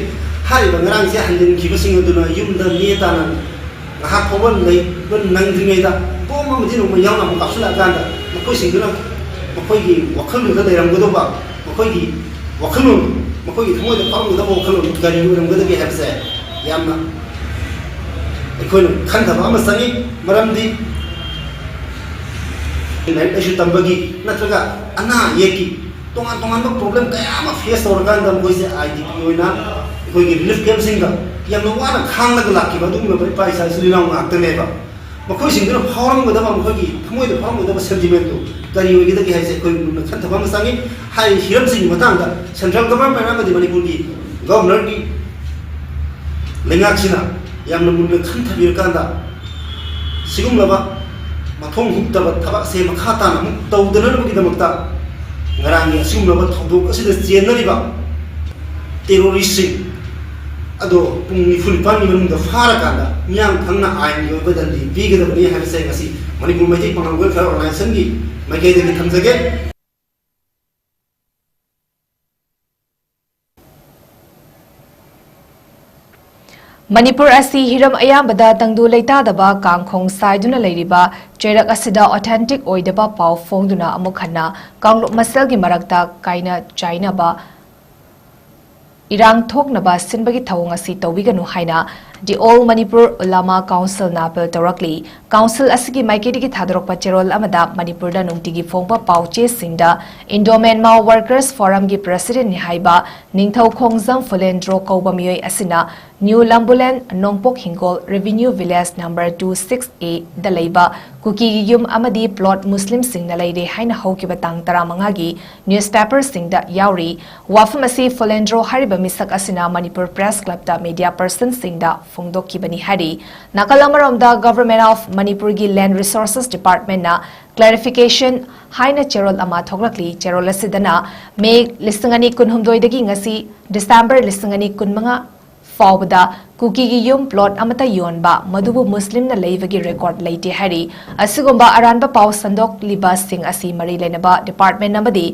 ꯍꯥꯏꯔꯤꯕ ꯉꯔꯥꯡꯁꯦ ꯍꯟꯖꯤꯟꯈꯤꯕꯁꯤꯡ ꯑꯗꯨꯅ ꯌꯨꯝꯗ ꯅꯦ ꯇꯥꯅ ꯉꯥꯏꯍꯥꯛ ꯐꯥꯎꯕ ꯂꯩꯕ ꯅꯪꯗ꯭ꯔꯤꯉꯩꯗ ꯕꯣꯝ ꯑꯃꯗꯤ ꯅꯣꯡꯃꯩ ꯌꯥꯎꯅ ꯑꯃꯨꯛ ꯀꯥꯞꯁꯤꯜꯂꯛꯑꯀꯥꯟꯗ ꯃꯈꯣꯏꯁꯤꯡꯗꯨꯅ ꯃꯈꯣꯏꯒꯤ ꯋꯥꯈꯜꯗꯨꯗ ꯂꯩꯔꯝꯒꯗꯧꯕ, ꯃꯈꯣꯏꯒꯤ ꯋꯥꯈꯜꯂꯣꯟ, ꯃꯈꯣꯏꯒꯤ ꯊꯃꯣꯏꯗ ꯐꯥꯎꯔꯝꯒꯗꯕ ꯋꯥꯈꯜꯂꯣꯟꯗꯨ ꯀꯔꯤ ꯑꯣꯏꯔꯝꯒꯗꯒꯦ ꯍꯥꯏꯕꯁꯦ ꯌꯥꯝꯅ ꯑꯩꯈꯣꯏꯅ ꯈꯟꯊꯕ ꯑꯃ ꯆꯪꯉꯤ꯫ ꯃꯔꯝꯗꯤ ꯂꯥꯏꯔꯤꯛ ꯂꯥꯏꯁꯨ ꯇꯝꯕꯒꯤ ꯅꯠꯇ꯭ꯔꯒ ꯑꯅꯥ ꯑꯌꯦꯛꯀꯤ ꯇꯣꯉꯥꯟ ꯇꯣꯉꯥꯟꯕ problem ꯀꯌꯥ ꯑꯃ face ꯇꯧꯔꯀꯥꯟꯗ ꯃꯈꯣꯏꯁꯦ IDP ꯑꯣꯏꯅ ꯑꯩꯈꯣꯏꯒꯤ relief camp ꯁꯤꯡꯗ ꯌꯥꯝꯅ ꯋꯥꯅ ꯈꯥꯡꯂꯒ ꯂꯥꯛꯈꯤꯕ ꯑꯗꯨꯒꯨꯝꯂꯕ ꯏꯄꯥ ꯏꯆꯥ ꯏꯆꯤꯜ ꯏꯅꯥꯎ ꯉꯥꯛꯇꯅꯦꯕ꯫ ꯃꯈꯣꯏꯁꯤꯡꯗꯨꯅ ꯐꯥꯎꯔꯝꯒꯗꯕ, ꯃꯈꯣꯏꯒꯤ ꯊꯃꯣꯏꯗ ꯐꯥꯎꯔꯝꯒꯗꯕ sentiment ꯇꯨ ꯀꯔꯤ ꯑꯣꯏꯒꯗꯒꯦ ꯍꯥꯏꯕꯁꯦ ꯑꯩꯈꯣꯏ ꯃꯨꯟꯅ ꯈꯟꯊꯕ ꯑꯃ ꯆꯪꯉꯤ꯫ ꯍꯥꯏꯔꯤꯕ ꯍꯤꯔꯝꯁꯤꯡꯒꯤ ꯃꯇꯥꯡꯗ central government ꯑꯃꯗꯤ ꯃꯅꯤꯄꯨꯔꯒꯤ governor ꯒꯤ ꯂꯩꯉꯥꯛꯁꯤꯅ ꯌꯥꯝꯅ ꯃꯨꯟꯅ ꯈꯟꯊꯕꯤꯔꯀꯥꯟꯗ ꯁꯤꯒꯨꯝꯂꯕ ꯃꯊꯣꯡ ꯍꯨꯛꯇꯕ ꯊꯕꯛꯁꯦ ꯃꯈꯥ ꯇꯥꯅ ꯑꯃꯨꯛ ꯇꯧꯗꯅꯕꯒꯤꯗꯃꯛꯇ ꯉꯔꯥꯡꯒꯤ ꯑꯁꯤꯒꯨꯝꯂꯕ ꯊꯧꯗꯣꯛ ꯑꯁꯤꯗ ꯆꯦꯟꯅꯔꯤꯕ terrorist ꯁꯤꯡ ꯑꯗꯣ ꯄꯨꯡ ꯅꯤꯐꯨ ꯅꯤꯄꯥꯟꯒꯤ ꯃꯅꯨꯡꯗ ꯐꯥꯔꯀꯥꯟꯗ ꯃꯤꯌꯥꯝ ꯈꯪꯅ ꯑꯥꯏꯟꯒꯤ ꯑꯣꯏꯕ ꯗꯟꯗꯤ ꯄꯤꯒꯗꯕꯅꯤ ꯍꯥꯏꯕꯁꯦ ꯉꯁꯤ ꯃꯅꯤꯄꯨꯔ ꯃꯩꯇꯩ ꯄꯥꯉꯜ welfare organization ꯒꯤ ꯃꯥꯏꯀꯩꯗꯒꯤ ꯊꯝꯖꯒꯦ꯫ ꯃꯅꯤꯄꯨꯔ ꯑꯁꯤ ꯍꯤꯔꯝ ꯑꯌꯥꯝꯕꯗ ꯇꯪꯗꯨ ꯂꯩꯇꯥꯗꯕ ꯀꯥꯡꯈꯣꯡ ꯁꯥꯏꯗꯨꯅ ꯂꯩꯔꯤꯕ ꯆꯩꯔꯛ ꯑꯁꯤꯗ authentic ꯑꯣꯏꯗꯕ ꯄꯥꯎ ꯐꯣꯡꯗꯨꯅ ꯑꯃꯨꯛ ꯍꯟꯅ ꯀꯥꯡꯂꯨꯞ ꯃꯁꯦꯜꯒꯤ ꯃꯔꯛꯇ ꯀꯥꯏꯅ ꯆꯥꯏꯅꯕ ꯏꯔꯥꯡ ꯊꯣꯛꯅꯕ ꯁꯤꯟꯕꯒꯤ ꯊꯧꯑꯣꯡ ꯑꯁꯤ ꯇꯧꯕꯤꯒꯅꯨ ꯍꯥꯏꯅ The All Manipur Ulama Councilꯅ appeal ꯇꯧꯔꯛꯂꯤ꯫ Council ꯑꯁꯤꯒꯤ ꯃꯥꯏꯀꯩꯗꯒꯤ ꯊꯥꯗꯣꯔꯛꯄ ꯆꯦꯔꯣꯜ ꯑꯃꯗ ꯃꯅꯤꯄꯨꯔꯗ ꯅꯨꯡꯇꯤꯒꯤ ꯐꯣꯡꯕ ꯄꯥꯎ ꯆꯦꯁꯤꯡꯗ Indo Myanmar Workers Forumꯒꯤ presidentꯅꯤ ꯍꯥꯏꯕ ꯅꯤꯡꯊꯧ ꯈꯣꯡꯖꯝ ꯐꯨꯂꯦꯟꯗ꯭ꯔꯣ ꯀꯧꯕ ꯃꯤꯑꯣꯏ ꯑꯁꯤꯅ New Lambulen Nongpok Hingol Revenue Village number two six A ꯗ ꯂꯩꯕ ꯀꯨꯀꯤꯒꯤ ꯌꯨꯝ ꯑꯃꯗꯤ plot ꯃꯨꯁꯂꯤꯝꯁꯤꯡꯅ ꯂꯩꯔꯦ ꯍꯥꯏꯅ ꯍꯧꯈꯤꯕ ꯇꯥꯡ ꯇꯔꯥꯃꯉꯥꯒꯤ newspaperꯁꯤꯡꯗ ꯌꯥꯎꯔꯤ꯫ ꯋꯥꯐꯝ ꯑꯁꯤ ꯐꯨꯂꯦꯟꯗ꯭ꯔꯣ ꯍꯥꯏꯔꯤꯕ ꯃꯤꯁꯛ ꯑꯁꯤꯅ ꯃꯅꯤꯄꯨꯔ Press Clubꯇ media personꯁꯤꯡꯗ ꯐꯣꯡꯗꯣꯛꯈꯤꯕꯅꯤ ꯍꯥꯏꯔꯤ꯫ ꯅꯥꯀꯜ ꯑꯃꯔꯣꯝꯗ Government of ꯃꯅꯤꯄꯨꯔꯒꯤ Land Resources Departmentꯅ clarification ꯍꯥꯏꯅ ꯆꯦꯔꯣꯜ ꯑꯃ ꯊꯣꯛꯂꯛꯂꯤ꯫ ꯆꯦꯔꯣꯜ ꯑꯁꯤꯗꯅ ꯃꯦ ꯂꯤꯁꯤꯡ ꯑꯅꯤ ꯀꯨꯟꯍꯨꯝꯗꯣꯏꯗꯒꯤ ꯉꯁꯤ ꯗꯤꯁꯦꯝꯕꯔ ꯂꯤꯁꯤꯡ ꯑꯅꯤ ꯀꯨꯟꯃꯉꯥ ꯐꯥꯎꯕꯗ ꯀꯨꯀꯤꯒꯤ ꯌꯨꯝ plot ꯑꯃꯠꯇ ꯌꯣꯟꯕ, ꯃꯗꯨꯕꯨ ꯃꯨꯁꯂꯤꯝꯅ ꯂꯩꯕꯒꯤ record ꯂꯩꯇꯦ ꯍꯥꯏꯔꯤ꯫ ꯑꯁꯤꯒꯨꯝꯕ ꯑꯔꯥꯟꯕ ꯄꯥꯎ ꯁꯟꯗꯣꯛꯂꯤꯕꯁꯤꯡ ꯑꯁꯤ ꯃꯔꯤ ꯂꯩꯅꯕ department ꯑꯃꯗꯤ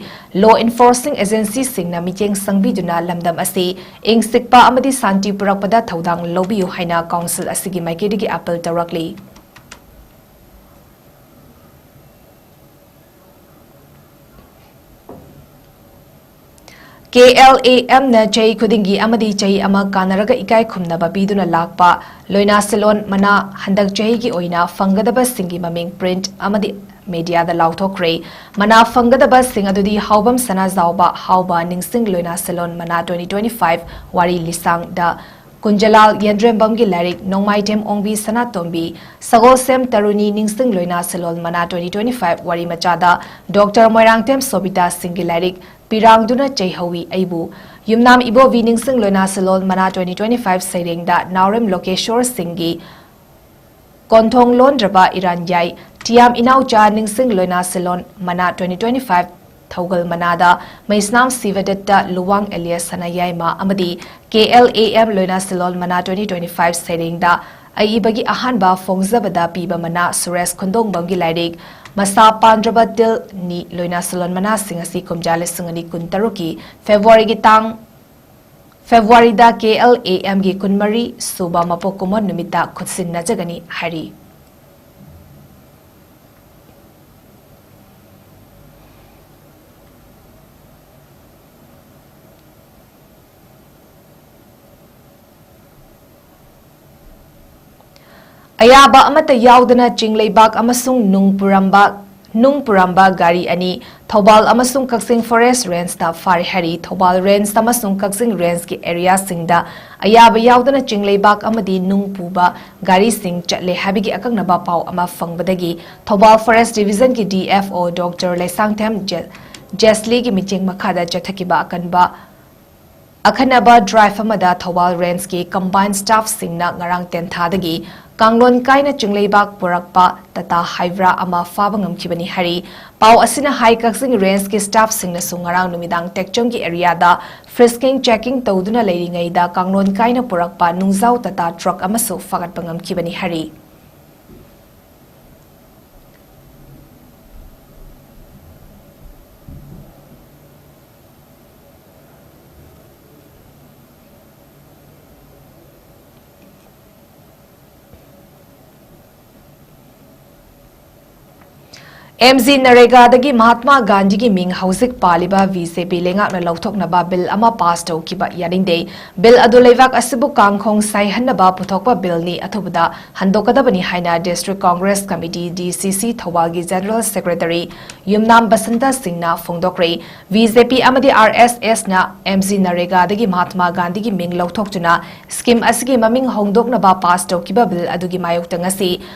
law enforcing agencyꯁꯤꯡꯅ ꯃꯤꯠꯌꯦꯡ ꯆꯪꯕꯤꯗꯨꯅ ꯂꯝꯗꯝ ꯑꯁꯤ ꯏꯪ ꯆꯤꯛꯄ ꯑꯃꯗꯤ ꯁꯥꯟꯇꯤ ꯄꯨꯔꯛꯄꯗ ꯊꯧꯗꯥꯡ ꯂꯧꯕꯤꯌꯨ ꯍꯥꯏꯅ council ꯑꯁꯤꯒꯤ ꯃꯥꯏꯀꯩꯗꯒꯤ appeal ꯇꯧꯔꯛꯂꯤ꯫ KLAMꯅ ꯆꯍꯤ ꯈꯨꯗꯤꯡꯒꯤ ꯑꯃꯗꯤ ꯆꯍꯤ ꯑꯃ ꯀꯥꯟꯅꯔꯒ ꯏꯀꯥꯏ ꯈꯨꯝꯅꯕ ꯄꯤꯗꯨꯅ ꯂꯥꯛꯄ ꯂꯣꯏꯅꯥꯁꯤꯂꯣꯟ ꯃꯅꯥ ꯍꯟꯗꯛ ꯆꯍꯤꯒꯤ ꯑꯣꯏꯅ ꯐꯪꯒꯗꯕꯁꯤꯡꯒꯤ ꯃꯃꯤꯡ print ꯑꯃꯗꯤ mediaꯗ ꯂꯥꯎꯊꯣꯛꯈ꯭ꯔꯦ꯫ ꯃꯅꯥ ꯐꯪꯒꯗꯕꯁꯤꯡ ꯑꯗꯨꯗꯤ ꯍꯥꯎꯕꯝ ꯁꯅꯥꯖꯥꯎꯕ ꯍꯥꯎꯕ ꯅꯤꯡꯁꯤꯡ ꯂꯣꯏꯅꯥꯁꯤꯂꯣꯟ ꯃꯅꯥ twenty twenty-five ꯋꯥꯔꯤ ꯂꯤꯁꯥꯡꯗ ꯀꯨꯟꯖꯂꯥꯜ ꯌꯦꯟꯗ꯭ꯔꯦꯝꯕꯝꯒꯤ ꯂꯥꯏꯔꯤꯛ ꯅꯣꯡꯃꯥꯏꯊꯦꯝ ꯑꯣꯡꯕꯤ ꯁꯅꯥꯇꯣꯝꯕꯤ, ꯁꯒꯣꯜꯁꯦꯝ ꯇꯔꯨꯅꯤ ꯅꯤꯡꯁꯤꯡ ꯂꯣꯏꯅꯥꯁꯤꯂꯣꯟ ꯃꯅꯥ twenty twenty-five ꯋꯥꯔꯤ ꯃꯆꯥꯗ Doctor ꯃꯣꯏꯔꯥꯡꯊꯦꯝ ꯁꯣꯕꯤꯇꯥ ꯁꯤꯡꯒꯤ ꯂꯥꯏꯔꯤꯛ ꯄꯤꯔꯥꯡꯗꯨꯅ ꯆꯩꯍꯧꯋꯤ ꯑꯩꯕꯨ, ꯌꯨꯝꯅꯥꯝ ꯏꯕꯣꯕꯤ ꯅꯤꯡꯁꯤꯡ ꯂꯣꯏꯅꯥꯁꯤꯂꯣꯟ ꯃꯅꯥ twenty twenty-five ꯁꯩꯔꯦꯡꯗ ꯅꯥꯎꯔꯦꯝ ꯂꯣꯀꯦꯁꯣꯔ ꯁꯤꯡꯒꯤ ꯀꯣꯟꯊꯣꯡ ꯂꯣꯟꯗ꯭ꯔꯕ ꯏꯔꯥꯟꯌꯥꯏ, ꯇꯤꯌꯥꯝ ꯏꯅꯥꯎꯆꯥ ꯅꯤꯡꯁꯤꯡ ꯂꯣꯏꯅꯥꯁꯤꯂꯣꯟ ꯃꯅꯥ twenty twenty-five ꯊꯧꯒꯜ ꯃꯅꯥꯗ ꯃꯩꯁꯅꯥꯝ ꯁꯤꯕꯗꯠꯇ ꯂꯨꯋꯥꯡ ꯑꯦꯂꯤꯌꯥꯁ ꯁꯅꯥꯌꯥꯏꯃ ꯑꯃꯗꯤ KLAM ꯂꯣꯏꯅꯥꯁꯤꯂꯣꯟ ꯃꯅꯥ twenty twenty-five ꯁꯩꯔꯦꯡꯗ ꯑꯏꯕꯒꯤ ꯑꯍꯥꯟꯕ ꯐꯣꯡꯖꯕꯗ ꯄꯤꯕ ꯃꯅꯥ ꯁꯨꯔꯦꯁ ꯈꯨꯟꯗꯣꯡꯕꯝꯒꯤ ꯂꯥꯏꯔꯤꯛ ꯃꯁꯥ ꯄꯥꯟꯗ꯭ꯔꯕ ꯇꯤꯜ ꯅꯤ ꯂꯣꯏꯅꯥꯁꯤꯂꯣꯟ ꯃꯅꯥꯁꯤꯡ ꯑꯁꯤ ꯀꯨꯝꯖꯥ ꯂꯤꯁꯤꯡ ꯑꯅꯤ ꯀꯨꯟꯇꯔꯨꯛꯀꯤ ꯐꯦꯕ꯭ꯔꯨꯋꯥꯔꯤꯒꯤ ꯇꯥꯡ ꯐꯦꯕ꯭ꯔꯨꯋꯥꯔꯤꯗ ꯀꯦ ꯑꯦꯜ ꯑꯦ ꯑꯦꯝꯒꯤ ꯀꯨꯟꯃꯔꯤ ꯁꯨꯕ ꯃꯄꯣꯛ ꯀꯨꯝꯑꯣꯟ ꯅꯨꯃꯤꯠꯇ ꯈꯨꯠꯁꯤꯟꯅꯖꯒꯅꯤ ꯍꯥꯏꯔꯤ꯫ ꯑꯌꯥꯕ ꯑꯃꯠꯇ ꯌꯥꯎꯗꯅ ꯆꯤꯡ ꯂꯩꯕꯥꯛ ꯑꯃꯁꯨꯡ ꯅꯨꯡ ꯄꯨꯔꯝꯕ, ꯅꯨꯡ ꯄꯨꯔꯝꯕ ꯒꯥꯔꯤ ꯑꯅꯤ ꯊꯧꯕꯥꯜ ꯑꯃꯁꯨꯡ ꯀꯛꯆꯤꯡ ꯐꯣꯔꯦꯁ ꯔꯦꯟꯖꯇ ꯐꯥꯔꯦ ꯍꯥꯏꯔꯤ꯫ ꯊꯧꯕꯥꯜ ꯔꯦꯟꯖ ꯑꯃꯁꯨꯡ ꯀꯛꯆꯤꯡ ꯔꯦꯟꯖꯀꯤ ꯑꯦꯔꯤꯌꯥꯁꯤꯡꯗ ꯑꯌꯥꯕ ꯌꯥꯎꯗꯅ ꯆꯤꯡ ꯂꯩꯕꯥꯛ ꯑꯃꯗꯤ ꯅꯨꯡ ꯄꯨꯕ ꯒꯥꯔꯤꯁꯤꯡ ꯆꯠꯂꯦ ꯍꯥꯏꯕꯒꯤ ꯑꯀꯛꯅꯕ ꯄꯥꯎ ꯑꯃ ꯐꯪꯕꯗꯒꯤ ꯊꯧꯕꯥꯜ ꯐꯣꯔꯦꯁ ꯗꯤꯕꯤꯖꯟꯒꯤ D F O doctor Leishangthem ꯖꯦ-, ꯖꯦꯁꯂꯤꯒꯤ ꯃꯤꯠꯌꯦꯡ ꯃꯈꯥꯗ ꯆꯠꯊꯈꯤꯕ ꯑꯀꯟꯕ ꯑꯈꯟꯅꯕ ꯗ꯭ꯔꯥꯏꯚ ꯑꯃꯗ ꯊꯧꯕꯥꯜ ꯔꯦꯟꯖꯀꯤ ꯀꯝꯕꯥꯏꯟ ꯁ꯭ꯇꯥꯐꯁꯤꯡꯅ ꯉꯔꯥꯡ ꯇꯦꯟꯊꯥꯗꯒꯤ ꯀꯥꯡꯂꯣꯟ ꯀꯥꯏꯅ ꯆꯤꯡꯂꯩꯕꯥꯛ ꯄꯨꯔꯛꯄ ꯇꯥꯇꯥ ꯍꯥꯏꯕ꯭ꯔꯥ ꯑꯃ ꯐꯥꯕ ꯉꯝꯈꯤꯕꯅꯤ ꯍꯥꯏꯔꯤ꯫ ꯄꯥꯎ ꯑꯁꯤꯅ ꯍꯥꯏ, ꯀꯛꯆꯤꯡ ꯔꯦꯟꯖꯀꯤ ꯁ꯭ꯇꯥꯐꯁꯤꯡꯅꯁꯨ ꯉꯔꯥꯡ ꯅꯨꯃꯤꯗꯥꯡ ꯇꯦꯛꯆꯝꯒꯤ ꯑꯦꯔꯤꯌꯥꯗ ꯐ꯭ꯔꯤꯁꯀꯤꯡ ꯆꯦꯀꯤꯡ ꯇꯧꯗꯨꯅ ꯂꯩꯔꯤꯉꯩꯗ ꯀꯥꯡꯂꯣꯟ ꯀꯥꯏꯅ ꯄꯨꯔꯛꯄ ꯅꯨꯡꯖꯥꯎ ꯇꯥꯇꯥ ꯇ꯭ꯔꯛ ꯑꯃꯁꯨ ꯐꯥꯒꯠꯄ ꯉꯝꯈꯤꯕꯅꯤ ꯍꯥꯏꯔꯤ꯫ ꯑꯦꯝ ꯖꯤ ꯅꯔꯦꯒꯥꯗꯒꯤ ꯃꯍꯥꯠꯃꯥ ꯒꯥꯟꯙꯤꯒꯤ ꯃꯤꯡ ꯍꯧꯖꯤꯛ ꯄꯥꯜꯂꯤꯕ ꯕꯤ ꯖꯦ ꯄꯤ ꯂꯩꯉꯥꯛꯅ ꯂꯧꯊꯣꯛꯅꯕ ꯕꯤꯜ ꯑꯃ ꯄꯥꯁ ꯇꯧꯈꯤꯕ ꯌꯥꯅꯤꯡꯗꯦ꯫ ꯕꯤꯜ ꯑꯗꯨ ꯂꯩꯕꯥꯛ ꯑꯁꯤꯕꯨ ꯀꯥꯡꯈꯣꯡ ꯁꯥꯏꯍꯟꯅꯕ ꯄꯨꯊꯣꯛꯄ ꯕꯤꯜꯅꯤ, ꯑꯊꯨꯕꯗ ꯍꯟꯗꯣꯛꯀꯗꯕꯅꯤ ꯍꯥꯏꯅ ꯗꯤꯁꯇ꯭ꯔꯤꯛ ꯀꯣꯡꯒ꯭ꯔꯦꯁ ꯀꯃꯤꯇꯤ, ꯗꯤ ꯁꯤ ꯁꯤ, ꯊꯧꯕꯥꯜꯒꯤ ꯖꯦꯅꯔꯦꯜ ꯁꯦꯀ꯭ꯔꯦꯇꯔꯤ ꯌꯨꯝꯅꯥꯝ ꯕꯁꯟꯇ ꯁꯤꯡꯅ ꯐꯣꯡꯗꯣꯛꯈ꯭ꯔꯦ꯫ ꯕꯤ ꯖꯦ ꯄꯤ ꯑꯃꯗꯤ ꯑꯥꯔ ꯑꯦꯁ ꯑꯦꯁꯅ ꯑꯦꯝ ꯖꯤ ꯅꯔꯦꯒꯥꯗꯒꯤ ꯃꯍꯥꯠꯃꯥ ꯒꯥꯟꯙꯤꯒꯤ ꯃꯤꯡ ꯂꯧꯊꯣꯛꯇꯨꯅ ꯁ꯭ꯀꯤꯝ ꯑꯁꯤꯒꯤ ꯃꯃꯤꯡ ꯍꯣꯡꯗꯣꯛꯅꯕ ꯄꯥꯁ ꯇꯧꯈꯤꯕ ꯕꯤꯜ ꯑꯗꯨꯒꯤ ꯃꯥꯌꯣꯛꯇ ꯉꯁꯤ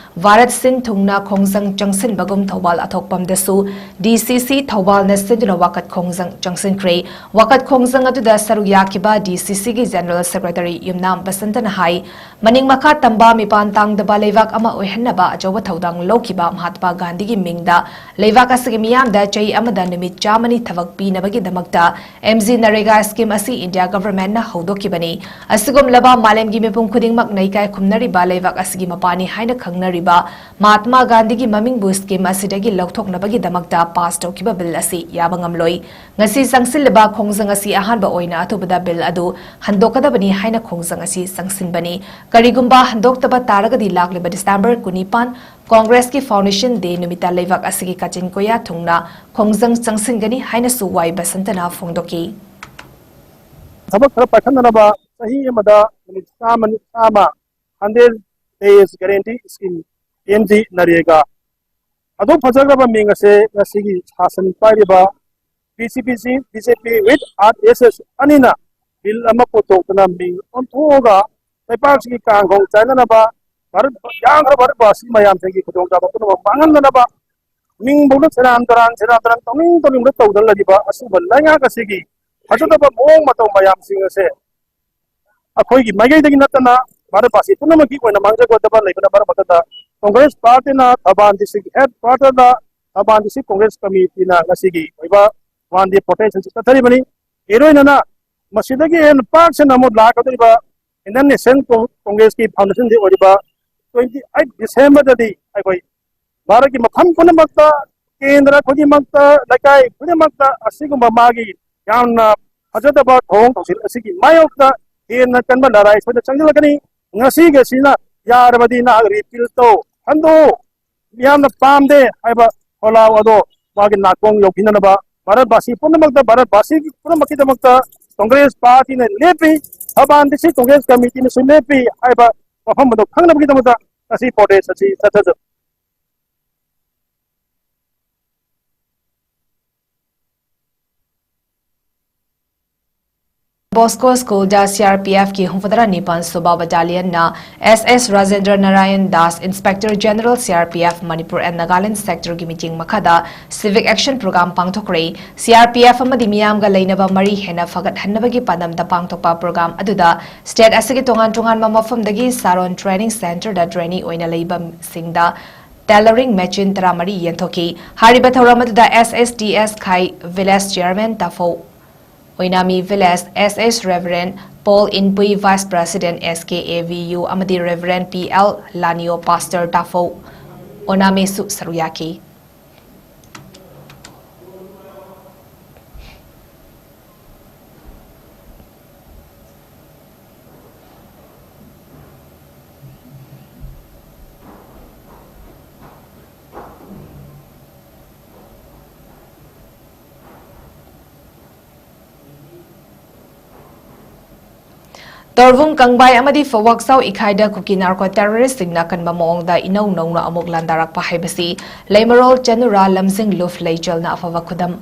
ꯚꯥꯔꯠ ꯁꯤꯟ ꯊꯨꯡꯅ ꯈꯣꯡꯖꯪ ꯆꯪꯁꯤꯟꯕꯒꯨꯝ ꯊꯧꯕꯥꯜ ꯑꯊꯣꯛꯄꯝꯗꯁꯨ ꯗꯤ ꯁꯤ ꯁꯤ ꯊꯧꯕꯥꯜꯅ ꯁꯤꯟꯗꯨꯅ ꯋꯥꯀꯠ ꯈꯣꯡꯖꯪ ꯆꯪꯁꯤꯟꯈ꯭ꯔꯦ꯫ ꯋꯥꯀꯠ ꯈꯣꯡꯖꯪ ꯑꯗꯨꯗ ꯁꯔꯨꯛ ꯌꯥꯈꯤꯕ ꯗꯤ ꯁꯤ ꯁꯤꯒꯤ ꯖꯦꯅꯔꯦꯜ ꯁꯦꯀ꯭ꯔꯦꯇꯔꯤ ꯌꯨꯝꯅꯥꯝ ꯕꯁꯟꯇꯅ ꯍꯥꯏ, ꯃꯅꯤꯡ ꯃꯈꯥ ꯇꯝꯕ, ꯃꯤꯄꯥꯟ ꯇꯥꯡꯗꯕ ꯂꯩꯕꯥꯛ ꯑꯃ ꯑꯣꯏꯍꯟꯅꯕ ꯑꯆꯧꯕ ꯊꯧꯗꯥꯡ ꯂꯧꯈꯤꯕ ꯃꯍꯥꯠꯃꯥ ꯒꯥꯟꯙꯤꯒꯤ ꯃꯤꯡꯗ ꯂꯩꯕꯥꯛ ꯑꯁꯤꯒꯤ ꯃꯤꯌꯥꯝꯗ ꯆꯍꯤ ꯑꯃꯗ ꯅꯨꯃꯤꯠ ꯆꯥꯝꯃꯅꯤ ꯊꯕꯛ ꯄꯤꯅꯕꯒꯤꯗꯃꯛꯇ ꯑꯦꯝ ꯖꯤ ꯅꯔꯦꯒꯥ ꯁ꯭ꯀꯤꯝ ꯑꯁꯤ ꯏꯟꯗꯤꯌꯥ ꯒꯚꯔꯟꯃꯦꯟꯠꯅ ꯍꯧꯗꯣꯛꯈꯤꯕꯅꯤ꯫ ꯑꯁꯤꯒꯨꯝꯂꯕ ꯃꯥꯂꯦꯝꯒꯤ ꯃꯤꯄꯨꯝ ꯈꯨꯗꯤꯡꯃꯛꯅ ꯏꯀꯥꯏ ꯈꯨꯝꯅꯔꯤꯕ ꯂꯩꯕꯥꯛ ꯑꯁꯤꯒꯤ ꯃꯄꯥꯅꯤ ꯍꯥꯏꯅ ꯈꯪꯅꯔꯤꯕ ꯃꯍꯥꯠꯃꯥ ꯒꯥꯟꯙꯤꯒꯤ ꯃꯃꯤꯡꯕꯨ ꯁ꯭ꯀꯤꯝ ꯑꯁꯤꯗꯒꯤ ꯂꯧ ꯂꯧꯊꯣꯛꯅꯕꯒꯤꯗꯃꯛꯇ ꯄꯥꯁ ꯇꯧꯈꯤꯕ ꯕꯤꯜ ꯑꯁꯤ ꯌꯥꯕ ꯉꯝꯂꯣꯏ꯫ ꯉꯁꯤ ꯆꯪꯁꯤꯜꯂꯤꯕ ꯈꯣꯡꯖꯪ ꯑꯁꯤ ꯑꯍꯥꯟꯕ ꯑꯣꯏꯅ ꯑꯊꯨꯕꯗ ꯕꯤꯜ ꯑꯗꯨ ꯍꯟꯗꯣꯛꯀꯗꯕꯅꯤ ꯍꯥꯏꯅ ꯈꯣꯡꯖꯪ ꯑꯁꯤ ꯆꯪꯁꯤꯟꯕꯅꯤ꯫ ꯀꯔꯤꯒꯨꯝꯕ ꯍꯟꯗꯣꯛꯇꯕ ꯇꯥꯔꯒꯗꯤ ꯂꯥꯛꯂꯤꯕ ꯗꯤꯁꯦꯝꯕꯔ ꯀꯨꯟꯅꯤꯄꯥꯟ ꯀꯣꯡꯒ꯭ꯔꯦꯁꯀꯤ ꯐꯥꯎꯟꯗꯦꯁꯟ ꯗꯦ ꯅꯨꯃꯤꯠꯇ ꯂꯩꯕꯥꯛ ꯑꯁꯤꯒꯤ ꯀꯥꯆꯤꯟ ꯀꯣꯌꯥ ꯊꯨꯡꯅ ꯈꯣꯡꯖꯪ ꯆꯪꯁꯤꯟꯒꯅꯤ ꯍꯥꯏꯅꯁꯨ ꯋꯥꯏ ꯕꯁꯟꯇꯅ ꯐꯣꯡꯗꯣꯛꯈꯤ꯫ ꯊꯕꯛ ꯈꯔ ꯄꯥꯏꯈꯠꯅꯅꯕ ꯆꯍꯤ ꯑꯃꯗ ꯅꯨꯃꯤꯠ ꯆꯥꯝꯃ, ꯆꯥꯝꯃ, hundred days guarantee scheme, M G NREGA. ꯑꯗꯨꯛ ꯐꯖꯈ꯭ꯔꯕ ꯃꯤꯡ ꯑꯁꯦ ꯉꯁꯤꯒꯤ ꯁꯥꯁꯟ ꯄꯥꯏꯔꯤꯕ B J P, B J P with R S S ꯑꯅꯤꯅ ꯕꯤꯜ ꯑꯃ ꯄꯨꯊꯣꯛꯇꯨꯅ ꯃꯤꯡ ꯑꯣꯟꯊꯣꯛꯑꯒ ꯂꯩꯕꯥꯛꯁꯤꯒꯤ ꯀꯥꯡ ꯈꯣꯡ ꯆꯥꯏꯅꯅꯕ, ꯚꯥꯔꯠ, ꯌꯥꯝꯈ꯭ꯔꯕ ꯚꯥꯔꯠ ꯃꯌꯥꯝꯁꯤꯒꯤ ꯈꯨꯗꯣꯡꯆꯥꯕ ꯄꯨꯝꯅꯃꯛ ꯃꯥꯡꯍꯟꯗꯅꯕ, ꯃꯤꯡꯐꯧꯗ ꯁꯦꯔꯥꯟ ꯇꯨꯔꯥꯟ, ꯁꯦꯔꯥꯟ ꯇꯨꯔꯥꯟ ꯇꯧꯅꯤꯡ ꯇꯧꯅꯤꯡꯕ ꯇꯧꯗꯅ ꯂꯩꯔꯤꯕ ꯑꯁꯤꯒꯨꯝꯕ ꯂꯩꯉꯥꯛ ꯑꯁꯤꯒꯤ ꯐꯖꯗꯕ ꯃꯑꯣꯡ ꯃꯇꯧ ꯃꯌꯥꯝꯁꯤꯡ ꯑꯁꯦ ꯑꯩꯈꯣꯏꯒꯤ ꯃꯥꯏꯀꯩꯗꯒꯤ ꯅꯠꯇꯅ ꯚꯥꯔꯠ ꯃꯥꯁꯤ ꯄꯨꯝꯅꯃꯛꯀꯤ ꯑꯣꯏꯅ ꯃꯥꯡꯖꯒꯗꯕ ꯂꯩꯕꯅ ꯃꯔꯝ ꯑꯣꯏꯔꯒ ꯀꯣꯡꯒ꯭ꯔꯦꯁ ꯄꯥꯔꯇꯤꯅ ꯊꯧꯕꯥꯜ ꯗꯤꯁꯇ꯭ꯔꯤꯛ ꯍꯦꯗ ꯀ꯭ꯋꯥꯇꯔꯗ ꯊꯧꯕꯥꯜ ꯗꯤꯁꯇ꯭ꯔꯤꯛ ꯀꯣꯡꯒ꯭ꯔꯦꯁ ꯀꯃꯤꯇꯤꯅ ꯉꯁꯤꯒꯤ ꯑꯣꯏꯕ ꯋꯥꯟ ꯗꯦ ꯄ꯭ꯔꯣꯇꯦꯁ ꯑꯁꯤ ꯆꯠꯊꯔꯤꯕꯅꯤ꯫ ꯏꯔꯣꯏꯅꯅ ꯃꯁꯤꯗꯒꯤ ꯍꯦꯟꯅ ꯄꯥꯛ ꯁꯟꯅ ꯑꯃꯨꯛ ꯂꯥꯛꯀꯗꯧꯔꯤꯕ ꯏꯟꯗꯤꯌꯟ ꯅꯦꯁꯅꯦꯜ ꯀꯣ-, ꯀꯣꯡꯒ꯭ꯔꯦꯁꯀꯤ ꯐꯥꯎꯟꯗꯦꯁꯟ ꯗꯦ ꯑꯣꯏꯔꯤꯕ ꯇ꯭ꯋꯦꯟꯇꯤ ꯑꯩꯠ ꯗꯤꯁꯦꯝꯕꯔꯗꯗꯤ ꯑꯩꯈꯣꯏ ꯚꯥꯔꯠꯀꯤ ꯃꯐꯝ ꯄꯨꯝꯅꯃꯛꯇ, ꯀꯦꯟꯗ꯭ꯔ ꯈꯨꯗꯤꯡꯃꯛꯇ, ꯂꯩꯀꯥꯏ ꯈꯨꯗꯤꯡꯃꯛꯇ ꯑꯁꯤꯒꯨꯝꯕ ꯃꯥꯒꯤ ꯌꯥꯝꯅ ꯐꯖꯗꯕ ꯊꯧꯑꯣꯡ ꯊꯧꯁꯤꯜ ꯑꯁꯤꯒꯤ ꯃꯥꯌꯣꯛꯇ ꯍꯦꯟꯅ ꯀꯟꯕ ꯂꯔꯥꯏ ꯁꯣꯏꯗ ꯆꯪꯁꯤꯜꯂꯛꯀꯅꯤ꯫ ꯉꯁꯤꯒꯤ ꯑꯁꯤꯅ ꯌꯥꯔꯕꯗꯤ ꯅꯍꯥꯛ ꯔꯤꯄꯤꯜ ꯇꯧ, ꯍꯟꯗꯣꯛꯎ, ꯃꯤꯌꯥꯝꯅ ꯄꯥꯝꯗꯦ ꯍꯥꯏꯕ ꯈꯣꯜꯂꯥꯎ ꯑꯗꯣ ꯃꯥꯒꯤ ꯅꯥꯀꯣꯡ ꯌꯧꯕꯤꯅꯅꯕ ꯚꯥꯔꯠꯕꯥꯁꯤ ꯄꯨꯝꯅꯃꯛꯇ, ꯚꯥꯔꯠꯕꯥꯁꯤ ꯄꯨꯝꯅꯃꯛꯀꯤꯗꯃꯛꯇ ꯀꯣꯡꯒ꯭ꯔꯦꯁ ꯄꯥꯔꯇꯤꯅ ꯂꯦꯞꯄꯤ, ꯊꯧꯕꯥꯜ ꯗꯤꯁꯇ꯭ꯔꯤꯛ ꯀꯣꯡꯒ꯭ꯔꯦꯁ ꯀꯃꯤꯇꯤꯅꯁꯨ ꯂꯦꯞꯄꯤ ꯍꯥꯏꯕ ꯋꯥꯐꯝ ꯑꯗꯨ ꯈꯪꯅꯕꯒꯤꯗꯃꯛꯇ ꯉꯁꯤ ꯄ꯭ꯔꯣꯇꯦꯁ ꯑꯁꯤ ꯆꯠꯊꯖꯕꯅꯤ꯫ ꯕꯣꯁꯀꯣ ꯁ꯭ꯀꯨꯜꯗ ꯁꯤ ꯑꯥꯔ ꯄꯤ ꯑꯦꯐꯀꯤ ꯍꯨꯝꯐꯨꯇꯔꯥ ꯅꯤꯄꯥꯟ ꯁꯨꯕ ꯕꯠꯇꯥꯂꯤꯌꯟꯅ S S Rajendra Narayan Das, inspector general C R P F Manipur and Nagaland ꯁꯦꯛꯇꯔꯒꯤ ꯃꯤꯠꯌꯦꯡ ꯃꯈꯥꯗ ꯁꯤꯚꯤꯛ ꯑꯦꯛꯁꯟ ꯄ꯭ꯔꯣꯒ꯭ꯔꯥꯝ ꯄꯥꯡꯊꯣꯛꯈ꯭ꯔꯦ꯫ ꯁꯤ ꯑꯥꯔ ꯄꯤ ꯑꯦꯐ ꯑꯃꯗꯤ ꯃꯤꯌꯥꯝꯒ ꯂꯩꯅꯕ ꯃꯔꯤ ꯍꯦꯟꯅ ꯐꯒꯠꯍꯟꯅꯕꯒꯤ ꯄꯥꯟꯗꯝꯗ ꯄꯥꯡꯊꯣꯛꯄ ꯄ꯭ꯔꯣꯒ꯭ꯔꯥꯝ ꯑꯗꯨꯗ ꯁ꯭ꯇꯦꯠ ꯑꯁꯤꯒꯤ ꯇꯣꯉꯥꯟ ꯇꯣꯉꯥꯟꯕ ꯃꯐꯝꯗꯒꯤ ꯁꯥꯔꯣꯟ ꯇ꯭ꯔꯦꯅꯤꯡ ꯁꯦꯟꯇꯔꯗ ꯇ꯭ꯔꯦꯅꯤ ꯑꯣꯏꯅ ꯂꯩꯕꯁꯤꯡꯗ ꯇꯦꯂꯔꯤꯡ ꯃꯦꯆꯤꯟ ꯇꯔꯥꯃꯔꯤ ꯌꯦꯟꯊꯣꯛꯈꯤ꯫ ꯍꯥꯏꯔꯤꯕ ꯊꯧꯔꯝ ꯑꯗꯨꯗ ꯑꯦꯁ ꯑꯦꯁ ꯇꯤ ꯑꯦꯁ ꯈꯥꯏ ꯚꯤꯂꯦꯖ ꯆꯤꯌꯔꯃꯦꯟ ꯇꯥꯐꯧ ꯑꯣꯏꯅꯥꯃꯤ village, S S reverend Paul Inpui, vice president S K A V U ꯑꯃꯗꯤ ꯔꯦꯚꯔꯦꯟ ꯄꯤ ꯑꯦꯜ ꯂꯥꯅꯤꯌꯣ, ꯄꯥꯁꯇꯔ ꯇꯥꯐꯧ ꯑꯣꯅꯥꯃꯤꯁꯨ ꯁꯔꯨꯛ ꯌꯥꯈꯤ꯫ ꯇꯣꯔꯕꯨꯡ ꯀꯪꯕꯥꯏ ꯑꯃꯗꯤ ꯐꯋꯥꯛꯆꯥꯎ ꯏꯈꯥꯏꯗ ꯀꯨꯀꯤ ꯅꯥꯔꯀꯣ ꯇꯦꯔꯣꯔꯤꯁ꯭ꯠꯁꯤꯡꯅ ꯑꯀꯟꯕ ꯃꯑꯣꯡꯗ ꯏꯅꯧ ꯅꯧꯅ ꯑꯃꯨꯛ ꯂꯥꯟꯗꯥꯔꯛꯄ ꯍꯥꯏꯕꯁꯤ ꯂꯩꯃꯔꯣꯜ ꯆꯅꯨꯔꯥ ꯂꯝꯖꯤꯡ ꯂꯨꯞ ꯂꯩꯆꯦꯜꯅ ꯑꯐꯕ ꯈꯨꯗꯝ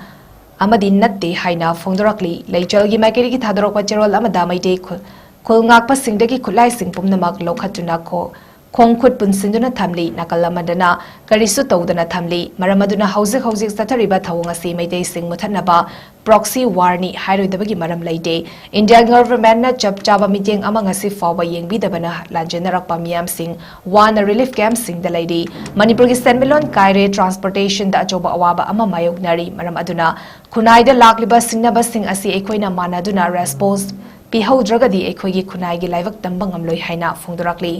ꯑꯃꯗꯤ ꯅꯠꯇꯦ ꯍꯥꯏꯅ ꯐꯣꯡꯗꯣꯔꯛꯂꯤ꯫ ꯂꯩꯆꯦꯜꯒꯤ ꯃꯥꯏꯀꯩꯗꯒꯤ ꯊꯥꯗꯣꯔꯛꯄ ꯆꯦꯔꯣꯜ ꯑꯃꯗ ꯃꯩꯇꯩ ꯈꯨ-, ꯈꯨꯜ ꯉꯥꯛꯄꯁꯤꯡꯗꯒꯤ ꯈꯨꯠꯂꯥꯏꯁꯤꯡ ꯄꯨꯝꯅꯃꯛ ꯂꯧꯈꯠꯇꯨꯅ ꯈꯣ-, ꯈꯣꯡ ꯈꯨꯠ ꯄꯨꯟꯁꯤꯟꯗꯨꯅ ꯊꯝꯂꯤ꯫ ꯅꯥꯀꯜ ꯑꯃꯗꯅ ꯀꯔꯤꯁꯨ ꯇꯧꯗꯅ ꯊꯝꯂꯤ꯫ ꯃꯔꯝ ꯑꯗꯨꯅ ꯍꯧꯖꯤꯛ ꯍꯧꯖꯤꯛ ꯆꯠꯊꯔꯤꯕ ꯊꯧꯑꯣꯡ ꯑꯁꯤ ꯃꯩꯇꯩꯁꯤꯡ ꯃꯨꯊꯠꯅꯕ proxy war ꯅꯤ ꯍꯥꯏꯔꯣꯏꯗꯕꯒꯤ ꯃꯔꯝ ꯂꯩꯇꯦ꯫ Indian government ꯅ ꯆꯞ ꯆꯥꯕ ꯃꯤꯠꯌꯦꯡ ꯑꯃ ꯉꯁꯤ ꯐꯥꯎꯕ ꯌꯦꯡꯕꯤꯗꯕꯅ ꯂꯥꯟꯖꯦꯟꯅꯔꯛꯄ ꯃꯤꯌꯥꯝꯁꯤꯡ ꯋꯥꯅ relief camp ꯁꯤꯡꯗ ꯂꯩꯔꯤ꯫ ꯃꯅꯤꯄꯨꯔꯒꯤ ꯁꯦꯟꯃꯤꯠꯂꯣꯟ ꯀꯥꯏꯔꯦ, transportation ꯗ ꯑꯆꯧꯕ ꯑꯋꯥꯕ ꯑꯃ ꯃꯥꯌꯣꯛꯅꯔꯤ꯫ ꯃꯔꯝ ꯑꯗꯨꯅ ꯈꯨꯟꯅꯥꯏꯗ ꯂꯥꯛꯂꯤꯕ ꯁꯤꯡꯅꯕꯁꯤꯡ ꯑꯁꯤ ꯑꯩꯈꯣꯏꯅ ꯃꯥꯟꯅꯗꯨꯅ response ꯄꯤꯍꯧꯗ꯭ꯔꯒꯗꯤ ꯑꯩꯈꯣꯏꯒꯤ ꯈꯨꯟꯅꯥꯏꯒꯤ ꯂꯥꯏꯕꯛ ꯇꯝꯕ ꯉꯝꯂꯣꯏ ꯍꯥꯏꯅ ꯐꯣꯡꯗꯣꯔꯛꯂꯤ꯫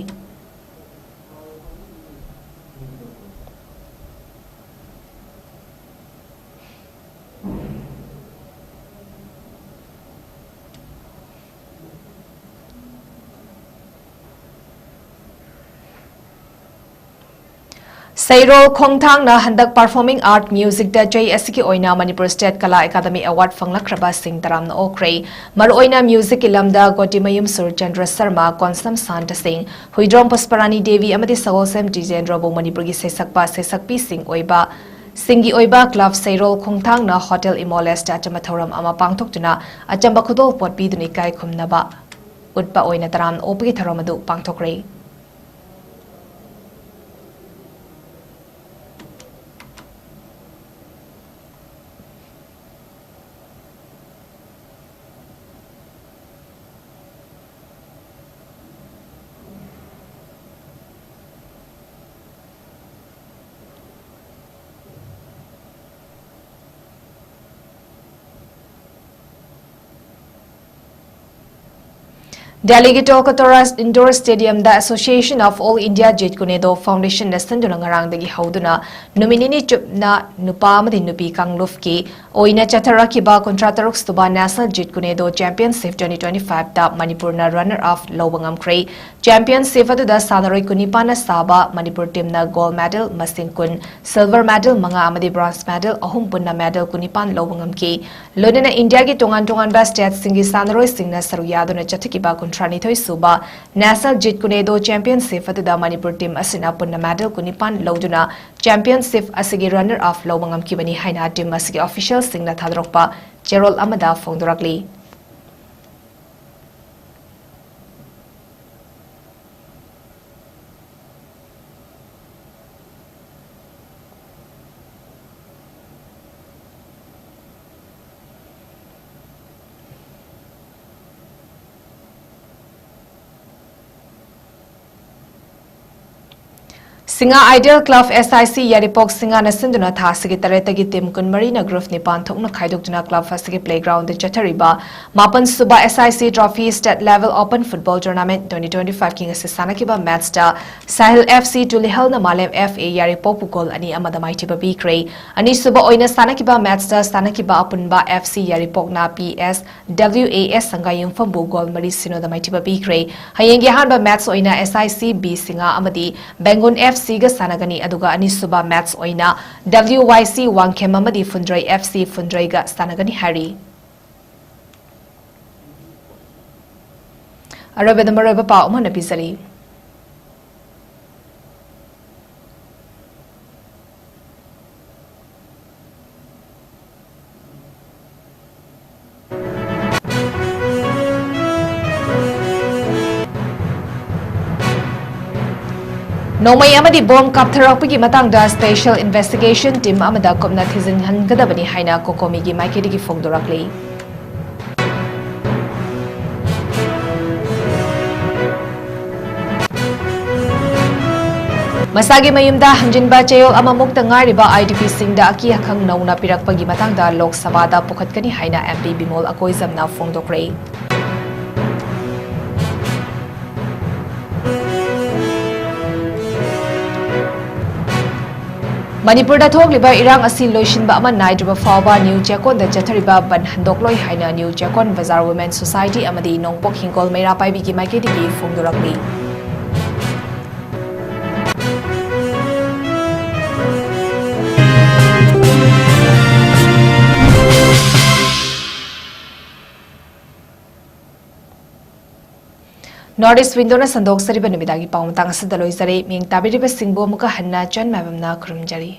ꯁꯩꯔꯣꯜ ꯈꯣꯡꯊꯥꯡꯅ ꯍꯟꯗꯛ Performing Art Music ꯇ ꯆꯍꯤ ꯑꯁꯤꯒꯤ ꯑꯣꯏꯅ ꯃꯅꯤꯄꯨꯔ Stateꯀꯂꯥ ꯑꯦꯀꯥꯗꯃꯤ Award ꯐꯪꯂꯛꯈ꯭ꯔꯕꯁꯤꯡ ꯇꯔꯥꯝꯅ ꯑꯣꯛꯈ꯭ꯔꯦ꯫ ꯃꯔꯨꯑꯣꯏꯅ music ꯀꯤ ꯂꯝꯗ ꯒꯣꯇꯤꯃꯌꯨꯝ ꯁꯨꯔꯆꯟꯗ꯭ꯔ ꯁꯔꯃ, ꯀꯣꯟꯁꯝ ꯁꯥꯟꯇ ꯁꯤꯡ, ꯍꯨꯏꯗ꯭ꯔꯣꯝ ꯄꯨꯁꯄꯔꯥꯅꯤ ꯗꯦꯕꯤ ꯑꯃꯗꯤ ꯁꯒꯣꯜꯁꯦꯝ ꯖꯤꯖꯦꯟꯗ꯭ꯔꯕꯨ ꯃꯅꯤꯄꯨꯔꯒꯤ ꯁꯩꯁꯛꯄ ꯁꯩꯁꯛꯄꯤꯁꯤꯡ ꯑꯣꯏꯕ, ꯁꯤꯡꯒꯤ ꯑꯣꯏꯕ club ꯁꯩꯔꯣꯜ ꯈꯣꯡꯊꯥꯡꯅ Hotel Imolese ꯇ ꯑꯆꯝꯕ ꯊꯧꯔꯝ ꯑꯃ ꯄꯥꯡꯊꯣꯛꯇꯨꯅ ꯑꯆꯝꯕ ꯈꯨꯗꯣꯜꯄꯣꯠ ꯄꯤꯗꯨꯅ ꯏꯀꯥꯏ ꯈꯨꯝꯅꯕ ꯎꯠꯄ ꯑꯣꯏꯅ ꯇꯔꯥꯝꯅ ꯑꯣꯛꯄꯒꯤ ꯊꯧꯔꯝ ꯑꯗꯨ ꯄꯥꯡꯊꯣꯛꯈ꯭ꯔꯦ꯫ ꯗꯦꯜꯂꯤꯒꯤ ꯇꯣꯜꯀꯇꯣꯔꯥ Indoor Stadium the Association of All India Jeet Kune Do Foundation ꯅ ꯁꯤꯟꯗꯨꯅ ꯉꯔꯥꯡꯗꯒꯤ ꯍꯧꯗꯨꯅ ꯅꯨꯃꯤꯠ ꯅꯤꯅꯤ ꯆꯨꯞꯅ ꯅꯨꯄꯥ ꯑꯃꯗꯤ ꯅꯨꯄꯤ ꯀꯥꯡꯂꯨꯞꯀꯤ ꯑꯣꯏꯅ ꯆꯠꯊꯔꯛꯈꯤꯕ ꯀꯨꯟꯊ꯭ꯔꯥ ꯇꯔꯨꯛ ꯁꯨꯕ National Jeet Kune Do Championship twenty twenty-five ꯇ ꯃꯅꯤꯄꯨꯔꯅ runner up ꯂꯧꯕ ꯉꯝꯈ꯭ꯔꯦ꯫ Championship ꯑꯗꯨꯗ ꯁꯥꯟꯅꯔꯣꯏ ꯀꯨꯟꯅꯤꯄꯥꯟꯅ ꯁꯥꯕ ꯃꯅꯤꯄꯨꯔ team ꯅ gold medal ꯃꯁꯤꯡ ꯀꯨꯟ, silver medal ꯃꯉꯥ ꯑꯃꯗꯤ bronze medal ꯑꯍꯨꯝ, ꯄꯨꯟꯅ medal ꯀꯨꯟꯅꯤꯄꯥꯟ ꯂꯧꯕ ꯉꯝꯈꯤ꯫ ꯂꯣꯏꯅꯅ ꯏꯟꯗꯤꯌꯥꯒꯤ ꯇꯣꯉꯥꯟ ꯇꯣꯉꯥꯟꯕ state ꯁꯤꯡꯒꯤ ꯁꯥꯟꯅꯔꯣꯏꯁꯤꯡꯅ ꯁꯔꯨꯛ ꯌꯥꯗꯨꯅ ꯆꯠꯊꯈꯤꯕ ꯀꯨꯟꯊ꯭ꯔꯥ ꯇꯔꯥꯅꯤꯊꯣꯏ ꯁꯨꯕ National Jeet Kune Do Championship ꯑꯗꯨꯗ ꯃꯅꯤꯄꯨꯔ team ꯑꯁꯤꯅ ꯄꯨꯟꯅ medal ꯀꯨꯟꯅꯤꯄꯥꯟ ꯂꯧꯗꯨꯅ championship ꯑꯁꯤꯒꯤ runner up ꯂꯧꯕ ꯉꯝꯈꯤꯕꯅꯤ ꯍꯥꯏꯅ team ꯑꯁꯤꯒꯤ officialꯁꯤꯡꯅ ꯊꯥꯗꯣꯔꯛꯄ ꯆꯦꯔꯣꯜ ꯑꯃꯗ ꯐꯣꯡꯗꯣꯔꯛꯂꯤ꯫ ꯁꯤꯡꯉꯥ Idol Club S I C ꯌꯥꯏꯔꯤꯄꯣꯛ ꯁꯤꯡꯉꯥꯅ ꯁꯤꯟꯗꯨꯅ ꯊꯥ ꯑꯁꯤꯒꯤ ꯇꯔꯦꯠꯇꯒꯤ team ꯀꯨꯟꯃꯔꯤꯅ group ꯅꯤꯄꯥꯟ ꯊꯣꯛꯅ ꯈꯥꯏꯗꯣꯛꯇꯨꯅ club ꯑꯁꯤꯒꯤ playgroundꯗ ꯆꯠꯊꯔꯤꯕ ꯃꯥꯄꯟ ꯁꯨꯕ S I C Trophy State Level Open Football Tournament twenty twenty-fiveꯀꯤ ꯉꯁꯤ ꯁꯥꯟꯅꯈꯤꯕ matchꯇ ꯁꯥꯍꯤꯜ F C ꯇꯨꯂꯤꯍꯜꯅ ꯃꯥꯂꯦꯝ F A ꯌꯥꯏꯔꯤꯄꯣꯛꯄꯨ goal ꯑꯅꯤ ꯑꯃꯗ ꯃꯥꯏꯊꯤꯕ ꯄꯤꯈ꯭ꯔꯦ꯫ ꯑꯅꯤꯁꯨꯕ ꯑꯣꯏꯅ ꯁꯥꯟꯅꯈꯤꯕ matchꯇ ꯁꯥꯟꯅꯈꯤꯕ ꯑꯄꯨꯟꯕ F C ꯌꯥꯏꯔꯤꯄꯣꯛꯅ P S W A S ꯁꯪꯒꯥꯌꯨꯝꯐꯝꯕꯨ goal ꯃꯔꯤ ꯁꯤꯅꯣꯗ ꯃꯥꯏꯊꯤꯕ ꯄꯤꯈ꯭ꯔꯦ꯫ ꯍꯌꯦꯡꯒꯤ ꯑꯍꯥꯟꯕ match ꯑꯣꯏꯅ S I C B ꯁꯤꯡꯉꯥ ꯑꯃꯗꯤ ꯕꯦꯡꯒꯨꯟ F Cꯒ ꯁꯥꯟꯅꯒꯅꯤ, ꯑꯗꯨꯒ ꯑꯅꯤꯁꯨꯕ match ꯑꯣꯏꯅ W Y C ꯋꯥꯡꯈꯦꯝ ꯑꯃꯗꯤ ꯐꯨꯟꯗ꯭ꯔꯩ F C ꯐꯨꯟꯗ꯭ꯔꯩꯒ ꯁꯥꯟꯅꯒꯅꯤ ꯍꯥꯏꯔꯤ꯫ ꯑꯔꯣꯏꯕꯗ ꯃꯔꯨꯑꯣꯏꯕ ꯄꯥꯎ ꯑꯃꯨꯛ ꯍꯟꯅ ꯄꯤꯖꯔꯤ꯫ ꯅꯣꯡꯃꯩ ꯑꯃꯗꯤ bomb ꯀꯥꯞꯊꯔꯛꯄꯒꯤ ꯃꯇꯥꯡꯗ special investigation team ꯑꯃꯗ ꯀꯨꯞꯅ ꯊꯤꯖꯤꯟꯍꯟꯒꯗꯕꯅꯤ ꯍꯥꯏꯅ COCOMIꯒꯤ ꯃꯥꯏꯀꯩꯗꯒꯤ ꯐꯣꯡꯗꯣꯔꯛꯂꯤ꯫ ꯃꯁꯥꯒꯤ ꯃꯌꯨꯝꯗ ꯍꯟꯖꯤꯟꯕ ꯆꯌꯣꯜ ꯑꯃꯃꯨꯛꯇ ꯉꯥꯏꯔꯤꯕ IDPꯁꯤꯡꯗ ꯑꯀꯤ ꯑꯈꯪ ꯅꯧꯅ ꯄꯤꯔꯛꯄꯒꯤ ꯃꯇꯥꯡꯗ ꯂꯣꯛ ꯁꯚꯥꯗ ꯄꯨꯈꯠꯀꯅꯤ ꯍꯥꯏꯅ MP ꯕꯤꯃꯣꯜ ꯑꯀꯣꯏꯖꯝꯅ ꯐꯣꯡꯗꯣꯛꯈ꯭ꯔꯦ꯫ ꯃꯅꯤꯄꯨꯔꯗ ꯊꯣꯛꯂꯤꯕ ꯏꯔꯥꯡ ꯑꯁꯤ ꯂꯣꯏꯁꯤꯟꯕ ꯑꯃ ꯅꯥꯏꯗ꯭ꯔꯕ ꯐꯥꯎꯕ ꯅ꯭ꯌꯨ ꯆꯦꯛꯀꯣꯟꯗ ꯆꯠꯊꯔꯤꯕ ꯕꯟ ꯍꯟꯗꯣꯛꯂꯣꯏ ꯍꯥꯏꯅ ꯅ꯭ꯌꯨ ꯆꯦꯛꯀꯣꯟ ꯕꯖꯥꯔ Women Society ꯑꯃꯗꯤ ꯅꯣꯡꯄꯣꯛ ꯍꯤꯡꯒꯣꯜ ꯃꯩꯔꯥ ꯄꯥꯏꯕꯤꯒꯤ ꯃꯥꯏꯀꯩꯗꯒꯤ ꯐꯣꯡꯗꯣꯔꯛꯂꯤ꯫ North East Window-ꯅ ꯁꯟꯗꯣꯛꯆꯔꯤꯕ ꯅꯨꯃꯤꯗꯥꯡꯒꯤ ꯄꯥꯎ ꯃꯇꯥꯡ ꯑꯁꯤꯗ ꯂꯣꯏꯖꯔꯦ꯫ ꯃꯤꯡ ꯇꯥꯕꯤꯔꯤꯕꯁꯤꯡꯕꯨ ꯑꯃꯨꯛꯀ ꯍꯟꯅ ꯆꯟ ꯃꯥꯏꯕꯝꯅ ꯈꯨꯔꯨꯝꯖꯔꯤ꯫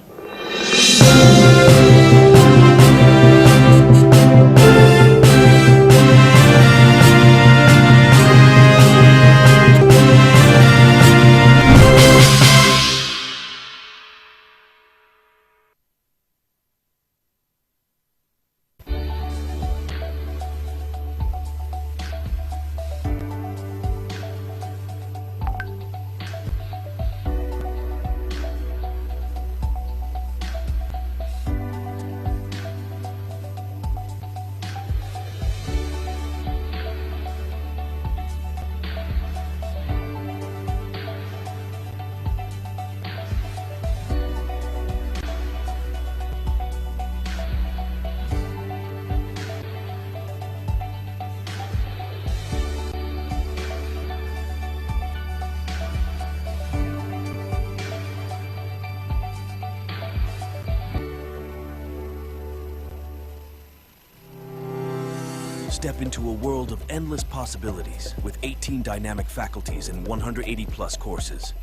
Step into a world of endless possibilities with eighteen dynamic faculties and one hundred eighty plus courses.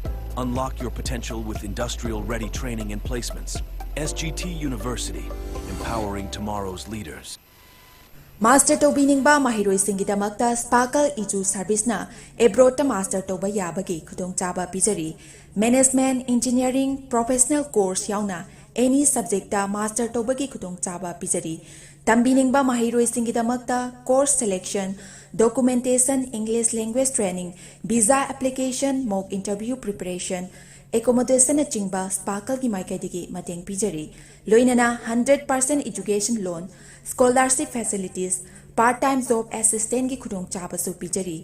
Unlock your potential with industrial ready training and placements. S G T University, empowering tomorrow's leaders. Master ꯇꯧꯕꯤꯅꯤꯡꯕ ꯃꯍꯩꯔꯣꯏꯁꯤꯡꯒꯤꯗꯃꯛꯇ Sparkle Edu Service-ꯅ abroad-ꯇ master ꯇꯧꯕ ꯌꯥꯕꯒꯤ ꯈꯨꯗꯣꯡꯆꯥꯕ ꯄꯤꯖꯔꯤ꯫ Management, engineering, professional course ꯌꯥꯎꯅ any subject-ꯇ master ꯇꯧꯕꯒꯤ ꯈꯨꯗꯣꯡꯆꯥꯕ ꯄꯤꯖꯔꯤ꯫ ꯇꯝꯕꯤꯅꯤꯡꯕ ꯃꯍꯩꯔꯣꯏꯁꯤꯡꯒꯤꯗꯃꯛꯇ course selection, documentation, English language training, visa application, mock interview preparation, accommodation-ꯅꯆꯤꯡꯕ Sparkle-ꯒꯤ ꯃꯥꯏꯀꯩꯗꯒꯤ ꯃꯇꯦꯡ ꯄꯤꯖꯔꯤ꯫ ꯂꯣꯏꯅꯅ hundred percent education loan, scholarship facilities, part time job assistance-ꯒꯤ ꯈꯨꯗꯣꯡꯆꯥꯕꯁꯨ ꯄꯤꯖꯔꯤ꯫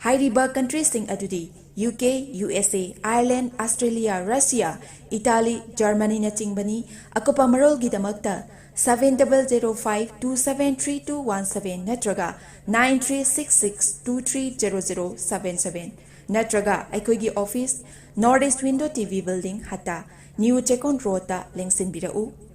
ꯍꯥꯏꯔꯤꯕ country-ꯁꯤꯡ ꯑꯗꯨꯗꯤ U K, U S A, Ireland, Australia, Russia, Italy, Germany-ꯅꯆꯤꯡꯕꯅꯤ꯫ ꯑꯀꯨꯞꯄ ꯃꯔꯣꯜꯒꯤꯗꯃꯛꯇ seven double zero five two seven three two one seven ꯅꯠꯇ꯭ꯔꯒ nine three six six two three zero zero seven seven ꯅꯠꯇ꯭ꯔꯒ ꯑꯩꯈꯣꯏꯒꯤ office, North East Window T V Building, ꯍꯠꯇꯥ, New Chekon Road-ꯇ ꯂꯦꯡꯁꯤꯟꯕꯤꯔꯛꯎ꯫